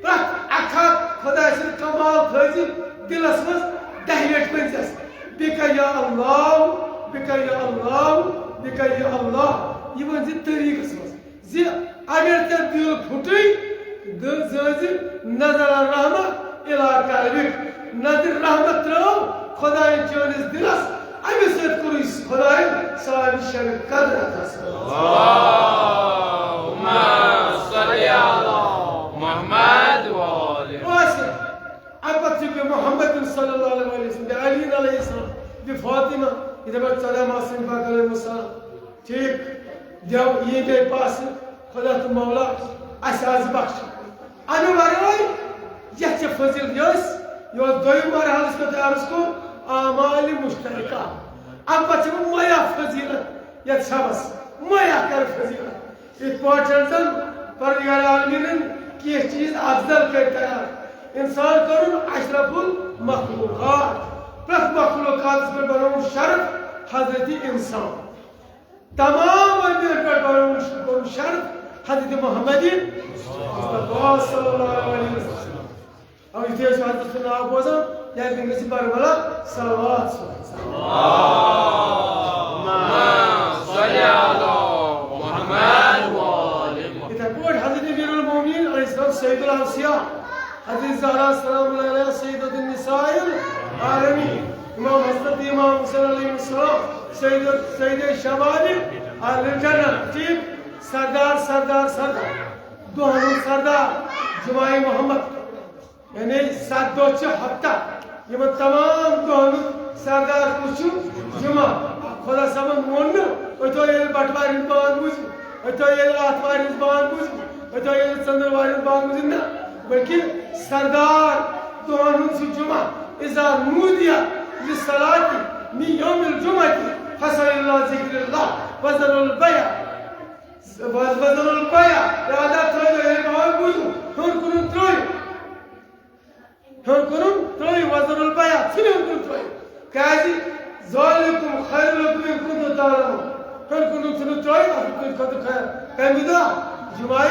پرٛٮ۪تھ اکھ اکھ خۄداے سُنٛد کمال تھٲوزِ دِلس منٛز، دَہہِ لٹہِ ؤنزٮ۪س، بِکَ یا اللہ، بِکَ یا اللہ، بِکَ یا اللہ۔ یہِ ؤنزِ طریٖقس منٛز۔ زِ اگر ژےٚ دِل پھُٹُے، دِ-، زٲنۍ زِ نظر الرحمہ الی قلبک، نظر رحمت ترٲو خۄدایَن چٲنِس دِلس، اَمہِ سۭتۍ کوٚرُے خۄدایَن صاحب شب قدر عطا۔ اللهم صل علی محمد و آل۔ بس، اَمہِ پتہٕ چھُ بیٚیہِ محمد صلی اللہ علیہ وسلم، بیٚیہِ علی علیہ السلام، بیٚیہِ فاطمہ، یِتھے پٲٹھۍ ژۄداہ معصوم پاک علیہ السلام۔ ٹھیک، دیو یی گٔے پاسہٕ خۄدا تہٕ مولا اَسہِ آز بخش۔ اَمہِ ورٲے یَتھ چھِ فضیلت، یۄس، یۄس دوٚیِم مرحلہٕ یُس مےٚ تۄہہِ عرض کوٚر، اعمال مشترکہ۔ اَمہِ پتہٕ چھِ وۄنۍ میا فضیلت یَتھ شبس، میا کر فضیلت۔ یِتھ پٲٹھۍ زن پروردگار عالمیٖنن کینٛہہ چیٖز افضل کٔرۍ تیار۔ انسان کوٚرُن اشرف المخلوقات، پرٛٮ۪تھ مخلوقاتس پٮ۪ٹھ بنووُن شرف حضرت انسان۔ تمام انبیاء پٮ۪ٹھ بنووُن شرف حضرت محمد مصطفیٰ صلی اللہ علیہ وسلم۔ او یُتھُے أسۍ حضرت سُنٛد ناو بوزان، یا تِم گٔژھۍ بربلا صلوات سوزان۔ اللهم صل علی محمد و آل محمد۔ یِتھے پٲٹھۍ حضرت امیر المومنین علیہ السلام سید الاوصیاء، حضرت زہرا سلام اللہ علیہا سیدۃ النساء العالمین، امام حضرت امام حسین علیہ السلام سید، سید شباب اہل الجنہ، ٹھیک، سردار، سردار، سردار، دۄہن ہُنٛد سردار، جمعہ محمد۔ یعنی ستھ دۄہ چھِ ہفتہ، یِمن تمام دۄہن ہُنٛد سردار کُس چھُ؟ جمعہ۔ خۄدا صٲبن ووٚن نہٕ، أتھۍ ییٚلہِ بٹوارِ ہُنٛد بانگ بوٗزِو، أتھۍ ییٚلہِ آتھوارِ ہُنٛد بانگ بوٗزِو، أتھۍ ییٚلہِ ژٔنٛدٕروارِ ہُنٛد بانگ بوٗزِو، نہ، بلکہِ سردار دۄہن ہُنٛد چھُ جمعہ۔ اذا نودی للصلاۃ من یوم الجمعۃ فاسعوا الی ذکر اللہ وذروا البیع۔ وذروا البیع، لہذا ترٲیِو، ییٚلہِ بانگ بوٗزِو، ہیوٚر کُنُن ترٲیِو۔ ہیوٚر کُنُن ترٲیِو، وذروا البیع، ژھٕنِو ہیوٚر کُنُن ترٲیِو۔ کیازِ؟ ذالکم خیر لکم ان کنتم تعلمون۔ ہیوٚر کُنُن ژھٕنِو ترٲیِو، اَتھ چھُ تُہنٛدِ خٲطرٕ خیر۔ کَمہِ دۄہ؟ جمعہ۔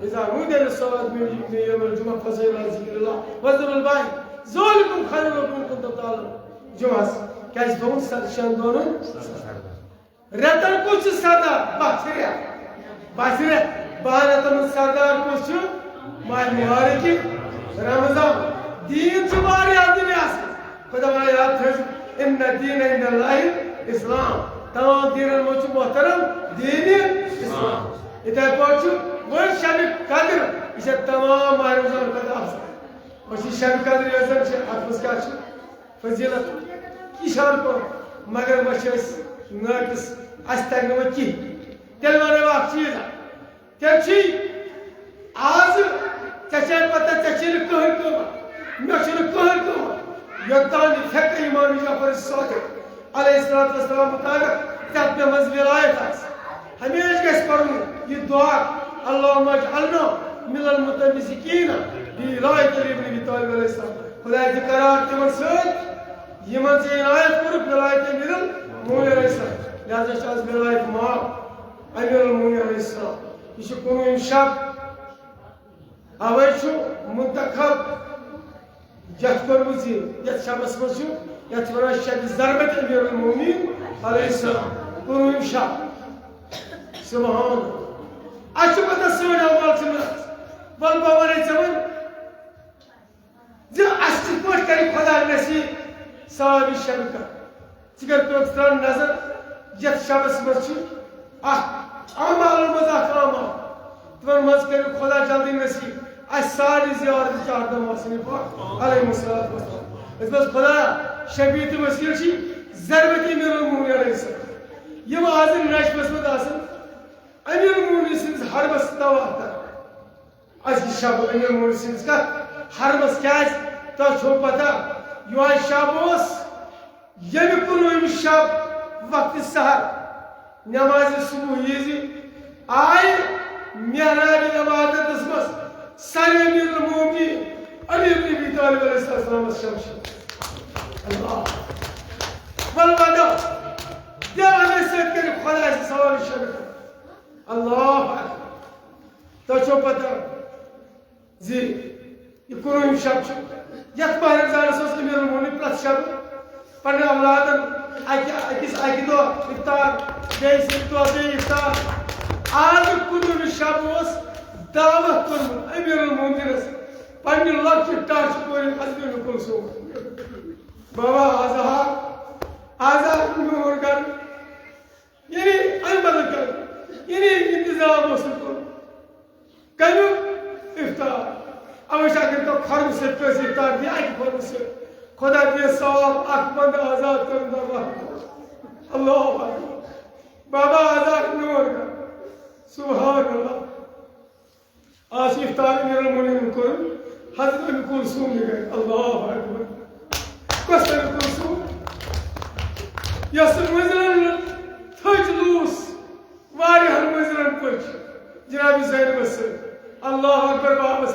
اذا نودی للصلاۃ من یوم الجمعۃ فاسعوا الی ذکر اللہ وذروا البیع۔ ذالکم خیر لکم ان کنتم تعلمون۔ جمعہ۔ کیازِ دوٚپُن سر-، شٮ۪ن دۄہن ہُنٛد؟ رٮ۪تن کُس چھُ سردار؟ باہ چھِ رٮ۪تھ۔ باہ چھِ رٮ۪تھ۔ باہن رٮ۪تن ہُنٛد سردار کُس چھُ؟ ماہِ مبارک رمضان۔ دیٖن چھُ واریاہ دُنیاہس منٛز۔ خۄدا وَنان، یاد تھٲیِو، ان الدین عند اللہ اسلام۔ تمام دیٖنن منٛز چھُ محترم دیٖنِ اسلام۔ یِتھے پٲٹھۍ چھُ وۄنۍ شبِ قدر، یہِ چھےٚ تمام ماہِ رمضان کھۄتہٕ افضل۔ وۄنۍ چھِ شبِ قدر یۄس زن چھِ، اتھ منٛز کیٛاہ چھُ؟ فضیلت اِشارٕ کوٚر، مگر وۄنۍ چھِ أسۍ نٲقص، اَسہِ تَگہِ نہٕ وۄنۍ کِہیٖنۍ۔ تیٚلہِ وَنو اَکھ چیٖز، تیٚلہِ چھِ آز ژےٚ چھےٚ پَتہ، ژےٚ چھےٚ نہٕ کٕہٕنۍ قۭمَتھ، مےٚ چھُنہٕ کٕہٕنۍ قۭمَتھ، یوٚتام نہٕ فقہ امام جعفر صادق علیہ الصلوۃ والسلام مطابق ژےٚ مےٚ منٛز ولایت آسہِ۔ ہمیشہِ گژھِ پرُن یہِ دعا، اللہم اجعلنا من المتمسکین بولایت علی ابن ابی طالب علیہ السلام۔ خدایا، دِ قرار تِمن سۭتۍ، یِمن ژےٚ عنایت کوٚرُکھ ولایت امیر المومنین علیہ السلام۔ لہذا چھِ آز ولایت ماہ امیر المومنین علیہ السلام۔ یہِ چھُ کُنوُہِم شب، اوے چھُ منتخب یتھ کوٚرمُت زِ یتھ شبس منٛز چھُ، یتھ چھِ ونان شب ضربت امیر المومنین علیہ السلام، کُنوُہِم شب۔ سبحان اللہ۔ اَسہِ چھِ پتہ سٲنۍ اعمال چھِ نہ۔ وَلہٕ بہٕ وَنَے ژےٚ وۄنۍ زِ اَسہِ کِتھ پٲٹھۍ کَرِ خۄدا نصیب ثوابِ شب کانٛہہ۔ ژٕ کر توتہِ ترٛاو نظر، یتھ شبس منٛز چھِ اکھ اعمالن منٛز اکھ اعمال۔ تِمن منٛز کٔرِو خۄدا جلدی نصیب اَسہِ سارنٕے زیارت چاہت محسن پاک علیہ الصلوۃ والسلام۔ أسۍ بس خۄدا شفیع تہٕ وسیٖل چھِ ضربت امیر المومنین علیہ السلام۔ یِم آز نجفس منٛز آسن، امیر المومنین سٕنٛدِس حرمس طواف کران۔ اَسہِ چھِ شب امیر المومنین سٕنٛدِس کتھ؟ حرمس۔ کیازِ؟ تۄہہِ چھو پتہ، یُہوے شب اوس، ییٚمہِ کُنوُہمہِ شب وقتِ سحر نمازِ صبح وِزِ آیہِ محرابِ عبادتس منٛز سانہِ امیر المومنین علی ابن ابی طالب علیہ السلامس شمشیر۔ اللہ۔ والوداع۔ دِل اَمے سۭتۍ کٔرِو خۄدایہِ سۭتۍ سوال شب۔ اللہ اکبر۔ تۄہہِ چھو پتہ زِ یہِ کُنوُہِم شب چھُ، یتھ ماہ رمضانس منٛز امیر المومنین پرٛٮ۪تھ شب پننٮ۪ن اولادن اکہِ، أکِس اکہِ دۄہ افطار، بیٚیِس اکہِ دۄہ بیٚیہِ افطار۔ آز کُنوُہِم شب اوس دعوت کوٚرمُت امیر المومنینس پننہِ لۄکچہِ ٹاٹھہِ کورِ حضرت ام کلثوم۔ بابا آز آو، آز آو میون گرٕ۔ یعنی امہِ بدل کر، یعنی انتظام اوس نہٕ کوٚرمُت۔ کمیُک؟ افطار۔ اوے چھِ اگر تو خۄرمہٕ سۭتۍ کٲنٛسہِ افطار دِیہِ، اکہِ خۄرمہٕ سۭتۍ خۄدا دِیہِ ثواب اکھ بندٕ آزاد کرُن۔ اللہ اکبر۔ اللہ اکبر۔ بابا آزاد میون کر۔ سبحان اللہ۔ آز چھُ افطار امیر المومنین کوٚرمُت حضرت ام کلثوم نہِ گرِ۔ اللہ اکبر۔ کۄس ام کلثوم؟ یۄس مٔنزلن تھٔج لوٗس۔ واریاہن مٔنزلن پٔچ جناب زینبس سۭتۍ۔ اللہ اکبر بابس۔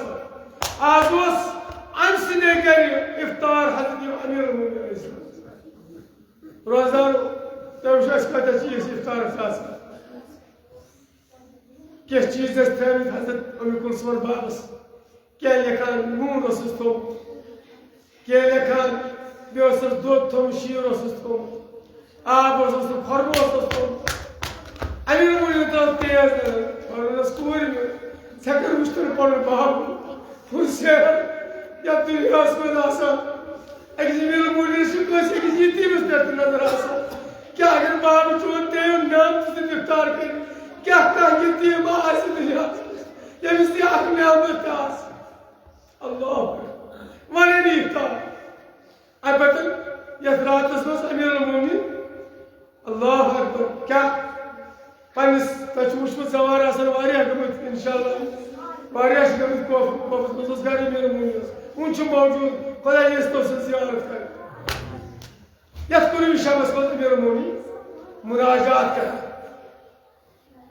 آز اوس أمۍ سٕنٛدے گرِ افطار حضرت امیر المومنین علیہ السلام۔ روزدارو، تۄہہِ وٕچھو اَسہِ کۭتیٛاہ چیٖز چھِ افطارس آسان۔ کینٛہہ چیٖز ٲسۍ تھٲومٕتۍ حضرت ام کلثومن بابس۔ کینٛہہ لیکھان نوٗن اوسُس تھوٚومُت، کینٛہہ لیکھان، بیٚیہِ اوسُس دۄد تھوٚومُت، شیٖر اوسُس تھوٚومُت، آب اوسُس تھوٚومُت، خۄرمہٕ اوسُس تھوٚومُت۔ اَمہِ موٗجوٗب ترٛٲو تیز نظر، خۄرمَس کوٗرِ منٛز، ژےٚ کَر وٕچھتَن پَنُن بابہٕ؟ ہُہ سیر یَتھ دُنیاہَس منٛز آسان۔ أکِس امیر المومنین چھِ کٲنٛسہِ أکِس یتیٖمس پٮ۪ٹھ تہِ نظر آسان۔ کیٛاہ اگر بابہٕ چون تیٚم نیام تہِ دِتھ افطار کٔرِتھ، کیٛاہ کانٛہہ یتیٖم آسہِ دُنیاہس منٛز، ییٚمِس تہِ اکھ نعمت تہِ آسہِ؟ اللہ اکبر۔ وۄنۍ افطار۔ اَمہِ پتہٕ یَتھ راتس منٛز امیر المومنین، اللہ اکبر، کیٛاہ پننِس، تۄہہِ چھُو وٕچھمُت سوارِ آسان واریاہ گٔمٕتۍ، انشاءاللہ، واریاہ چھِ گٔمٕتۍ کوفہٕ، کوفس منٛز اوس گرِ امیر المومنین۔ وُنہِ چھُ موجود، خۄداے یژھِ تو سٕنٛز زیارت کرِ۔ یتھ کُنہِ شبس منٛز امیر المومنین مناجات کران۔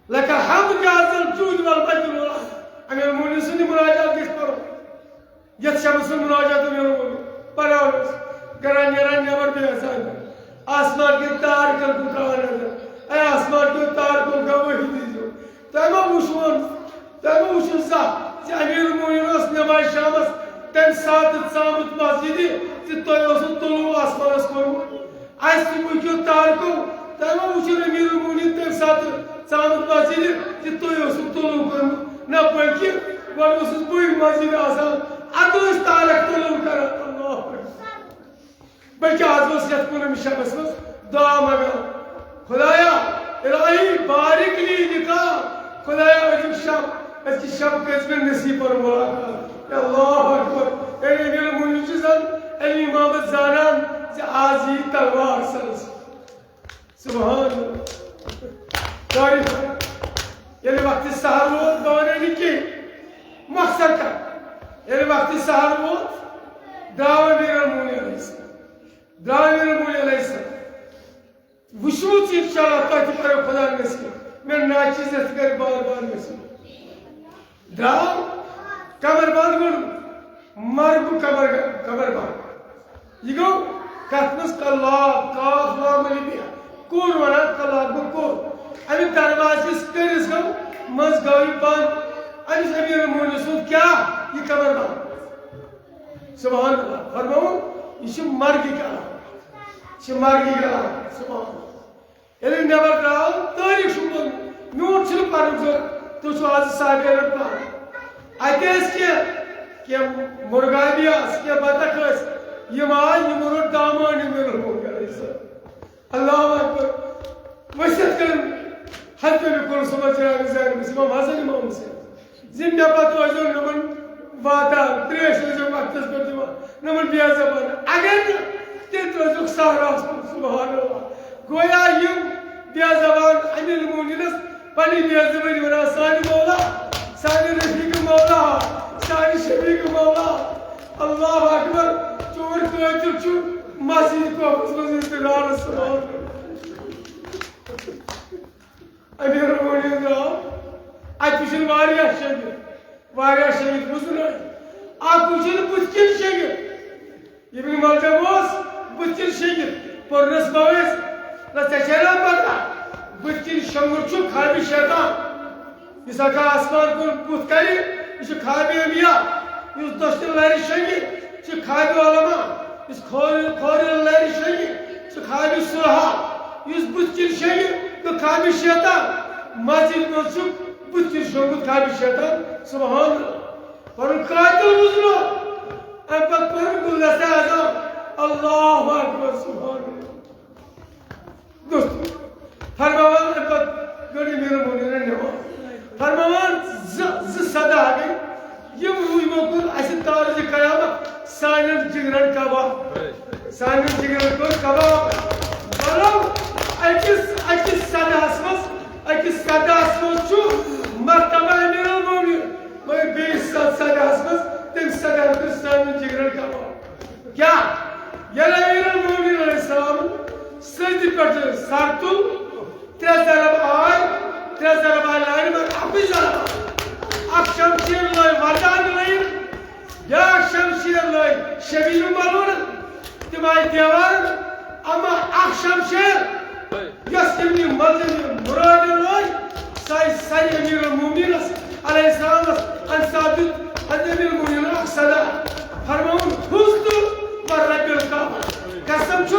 لکہ الحمد یا ذا الجود والمجد والعظمہ۔ امیر المومنین سٕنٛدِ مناجات گژھِ پرُن۔ یتھ شبس منٛز مناجات امیر المومنین پران اوس، گرا نیران نیبر بیٚیہِ اژان۔ آسمان کٮ۪ن تارکن کُن ترٛاوان نظر۔ اے آسمان کٮ۪و تارکو، گواہی دیٖزیو۔ تۄہہِ ما وٕچھوُن، تۄہہِ ما وٕچھُن زانٛہہ زِ امیر المومنین اوس نماز شامس تمہِ ساتہٕ ژامُت مسجدِ زِ تۄہہِ اوسوٕ طلوع آسمانس کوٚرمُت؟ اَسہِ صُبحٕکیو تارکو، تۄہہِ ما وٕچھُن امیر المومنین تمہِ ساتہٕ ژامُت مسجدِ زِ تُہۍ اوسوٕ طلوع کوٚرمُت؟ نہ، بلکہِ گۄڈٕ اوسُس بٕے مسجدِ آسان، ادٕ ٲسۍ تارک طلوع کران۔ اللہ اکبر۔ بلکہِ آز اوس یتھ پوٗنمہِ شبس منٛز دعا منگان، خدایا، الہی بارک لی لقاء، خدایا، أزیُک شب، أزکہِ شب کٔرۍ زِ مےٚ نصیب پنُن ملاقات۔ اللہ اکبر۔ یعنی امیر المومنین چھُ زن علی محمد زانان زِ آز یی تلوار سرس۔ سبحان اللہ۔ تاریخ۔ ییٚلہِ وقتِ سحر ووت، بہٕ وَنَے نہٕ کینٛہہ۔ مۄخصر کَتھ۔ ییٚلہِ وقتِ سحر ووت، درٛاو امیر المومنین علیہ السلام۔ درٛاو امیر المومنین علیہ السلام۔ وٕچھمُت چھُ انشاءاللہ تۄہہِ تہِ کَرو خۄدا نصیب۔ مےٚ ناچیٖز یَتھ کَرِ بار بار نصیب۔ درٛاو، کمر بند کوٚر، مرگُک کمر، کمر بند۔ یہِ گوٚو کتھ منٛز؟ کلاب، کاف لام الف یا۔ کوٚر ونان کلاب گوٚو کوٚر۔ اَمہِ دروازٕ کِس کٔرِس گوٚو منٛز گوٚو یہِ بند۔ أمِس امیر المومنین سُنٛد کیٛاہ؟ یہِ کمر بند۔ سبحان اللہ۔ فرماوُن، یہِ چھِ مرگٕکۍ علامت۔ یہِ چھِ مرگٕکۍ علامت۔ سبحان اللہ۔ ییٚلہِ نٮ۪بر درٛاو، تٲریٖخ چھُ ووٚنمُت، میوٗٹھ چھُنہٕ پَرُن ضروٗرت، تُہۍ چھِو آز صاحبِ علم پانہٕ۔ اَتہِ ٲسۍ کینٛہہ، کینٛہہ مرغابی آسہٕ، کینٛہہ بطخ ٲسۍ، یِم آے، یِمو روٚٹ دامان، یِم روٚٹ مومنین علیہ السلام۔ اللہ اکبر۔ وصیت کٔرٕن حضرت نبی کُن صلی اللہ علیہ وسلم، امام حسن، امام حسین۔ زِ مےٚ پتہٕ روزیو نہٕ یِمن واتان، ترٛیش روزیو وقتس پٮ۪ٹھ دِوان، نہٕ یِمن بے زبان۔ اگر نہٕ، تیٚلہِ روزیو صحراہس کُن۔ سبحان اللہ۔ گویا یِم بے زبان امیر المومنینس پننہِ بے زبٲنی ونان، سانہِ مولا، سانہِ رفیق مولا، سانہِ شفیق مولا۔ اللہ اکبر۔ چون قٲتِل چھُ مسجد کوفس منٛز انتظارس۔ سبحان اللہ۔ امیر المؤمنین درٛاو۔ اتہِ وٕچھِن واریاہ شہید، واریاہ شہید وٕچھِن۔ اکھ وٕچھِن بٕتھِ کِنۍ شہید۔ ابن ملجم اوس بٕتھِ کِنۍ شہید۔ پوٚرنس بٲیِس، نہ ژےٚ چھے نہ پتہ، بٕتھِ کِنۍ شۄنٛگُن چھُ خوابِ شیطان۔ یُس ہٮ۪کان آسمان کُن بُتھ کرِ، یہِ چھُ خوابِ انبیاء۔ یُس دٔچھنہِ لرِ شۄنٛگہِ، یہِ چھُ خوابِ علماء۔ یُس کھورِ، کھورِ لرِ شۄنٛگہِ، یہِ چھُ خوابِ صلحاء۔ یُس بُتھِ کِنۍ شۄنٛگہِ، تہٕ خوابِ شیطان۔ مسجد منٛز چھُ بُتھِ کِنۍ شۄنٛگمُت خوابِ شیطان۔ سبحان اللہ۔ پنُن قاتل وُزنو۔ امہِ پتہٕ پوٚرُن گُلدستہ اعظم۔ اللہ اکبر، سبحان اللہ۔ دوستو، فرماوان امہِ پتہٕ گٔڑ امیر المؤمنینن نماز۔ فرماوان زٕ، زٕ صدا گٔے۔ یِم روٗدۍ وۄنۍ کُن اسہِ تارِ قیامت سانٮ۪ن جگرن کباب۔ سانٮ۪ن جگرن کوٚر کباب۔ مطلب، أکِس، أکِس صداہس منٛز، أکِس صداہس منٛز چھُ مرتبہ امیر المؤمنین، مگر بیٚیِس صد-، صداہس منٛز تٔمۍ صداہن کوٚر سانٮ۪ن جگرن کباب۔ کیٛاہ؟ ییٚلہِ امیر المؤمنین علیہ السلام سجدِ پٮ۪ٹھ سر تُل، ترٛےٚ ضرب آے، ترٛےٚ ضرب آے لارِ منٛز، اَکُے ضرب آو۔ اکھ شمشیر لٲج وردان لٲگِتھ، بیٛاکھ شمشیر لٲج شبیٖر ملوٗنَن، تِم آے دیوارَن۔ اما اکھ شمشیر، یۄس تِم یہِ ملجم مرٲدِ لٲج، سۄ آے سرِ امیر المومنینس علیہ السلامس۔ امہِ ساتہٕ دیُت حضرت امیر المومنینن اکھ صدا، فرمووُن، فزت و رب الکعبہ، قسم چھُ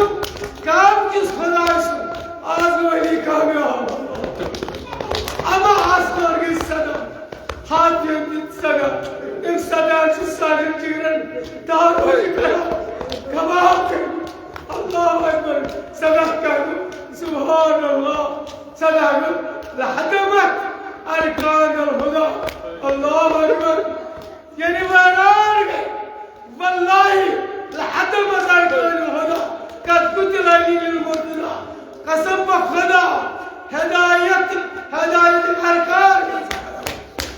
کعبہٕ کِس خدایہِ سُنٛد، آز گوٚو علی کامیاب۔ اما آسمان گٔے صدا، ہاتھ ییٚمہِ دِتۍ صدا، تٔمۍ صدا چھُ سانٮ۪ن جِگرن تارو تہِ کران، کباب تہِ۔ اللہ اکبر، صدا کرو، سبحان اللہ، صدا کرو، لہدمت ارکان الہدی۔ اللہ اکبر، یعنی ویران گٔے۔ واللہ لہدمت ارکان الہدی قد قتل علی المرتضی۔ قسم بخدا، ہدایت، ہدایت ارکان گٔے۔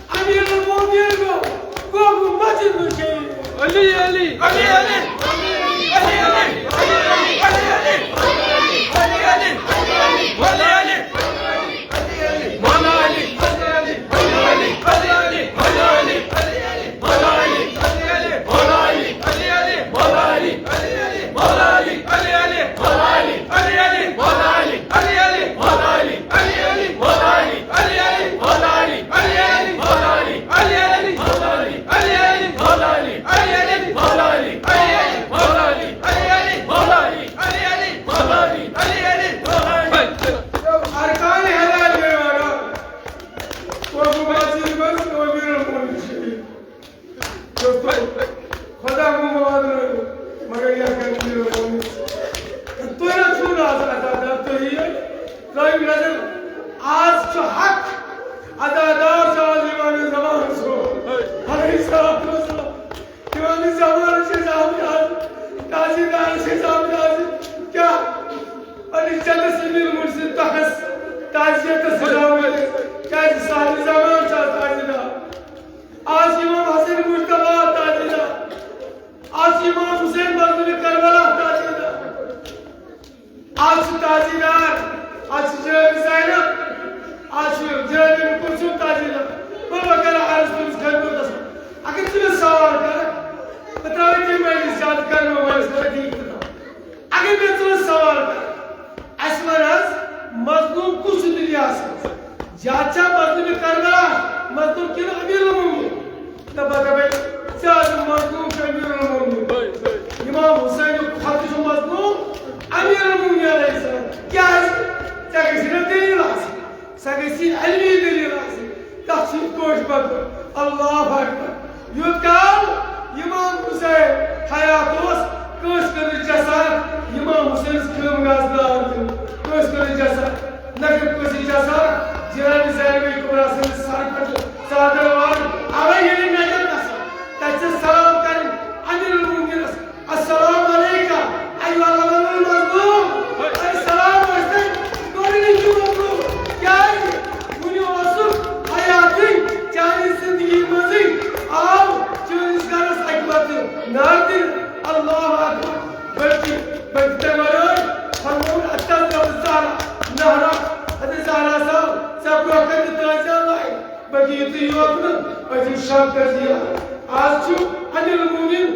امیر المومنین گوٚو، گوٚو مسجد منٛز شہید۔ علی، علی۔ علی، علی۔ ارکان ہدایت گٔے ویران۔ قرب مسجد منٛز امیر المومنین شہید۔ دوستو، خدا گوٚو وعدٕ رٲوِتھ، مگر یتھ گژھِ نہٕ یُن۔ تُہۍ نہ چھِو نہٕ آز عزادار، تُہۍ یِیِو، ترٲیِو نظر۔ آز چھُ حق، عزادار چھُ آز امام زمان صٲب علیہ الصلوۃ والسلام۔ امام زمان چھِ أسۍ آمٕتۍ آز، تعزیتدار چھِ أسۍ آمٕتۍ آز۔ کیٛاہ؟ پننِس جدس امیر مرشد تخس تعزیتس چھِ آمٕتۍ أسۍ۔ کیٛازِ صاحب زمان چھُ آز تعزیتدار۔ آز چھُ امام حسن مجتبیٰ تعزیتدار۔ آز چھُ امام حسین مظلوم کربلا تعزیتدار۔ آز چھُ تعزیتدار۔ آز چھُ جناب زینب۔ آز چھُ جناب ام کلثوم تعزیتدار۔ بہٕ ما کرٕ عرض تٔمِس خدمتس منٛز؟ اگر ژٕ مےٚ سوال کرکھ، بہٕ ترٛاوَے تٔمۍ مجلس زیادٕ کرنہٕ وٲلِس خٲطرٕ اختتام۔ اگر مےٚ ژٕ سوال کر، اَسہِ وَن حظ، مظلوم کُس چھُ دُنیاہَس منٛز؟ زیادٕ چھا مظلوم کربلا، مظلوم کِنہٕ امیر المومنین؟ تہٕ بہٕ دَپَے، زیادٕ مظلوم چھُ امیر المومنین۔ امام حسین کھۄتہٕ چھُ مظلوم امیر المومنین علیہ السلام۔ کیٛازِ؟ ژےٚ گژھِ نا دٔلیٖل آسٕنۍ۔ سۄ گژھِ علمی دٔلیٖل آسٕنۍ، تَتھ چھُنہٕ کٲنٛسہِ بدلُن۔ اللہ اکبر۔ یوٗت کال امام حسین حیات اوس، کٲنٛسہِ کٔر نہٕ جسارت امام حسینس خٲمگاہس نار دیُن، کٲنٛسہِ کٔر نہٕ جسارت، نہ کٔر کٲنٛسہِ جسارت جناب زینب کبریٰ سٕنٛدِ سرٕ پٮ۪ٹھ ژادر والٕنۍ۔ اَوَے ییٚلہِ نظر گژھان، تَتہِ چھِ سلام کرٕنۍ امیر المومنینس۔ السلام علیکم ایھا الرجل المظلوم۔ اے سلام ٲسۍتن گۄڈٕنِچی مظلوم۔ کیٛازِ؟ وُنہِ اوسُکھ حیاتٕے، چانہِ زندگی منٛزٕے آو چٲنِس گرس اکہِ وقتہٕ نار یوت نہٕ أزِچ شخصیت۔ آز چھُ امیر المومنین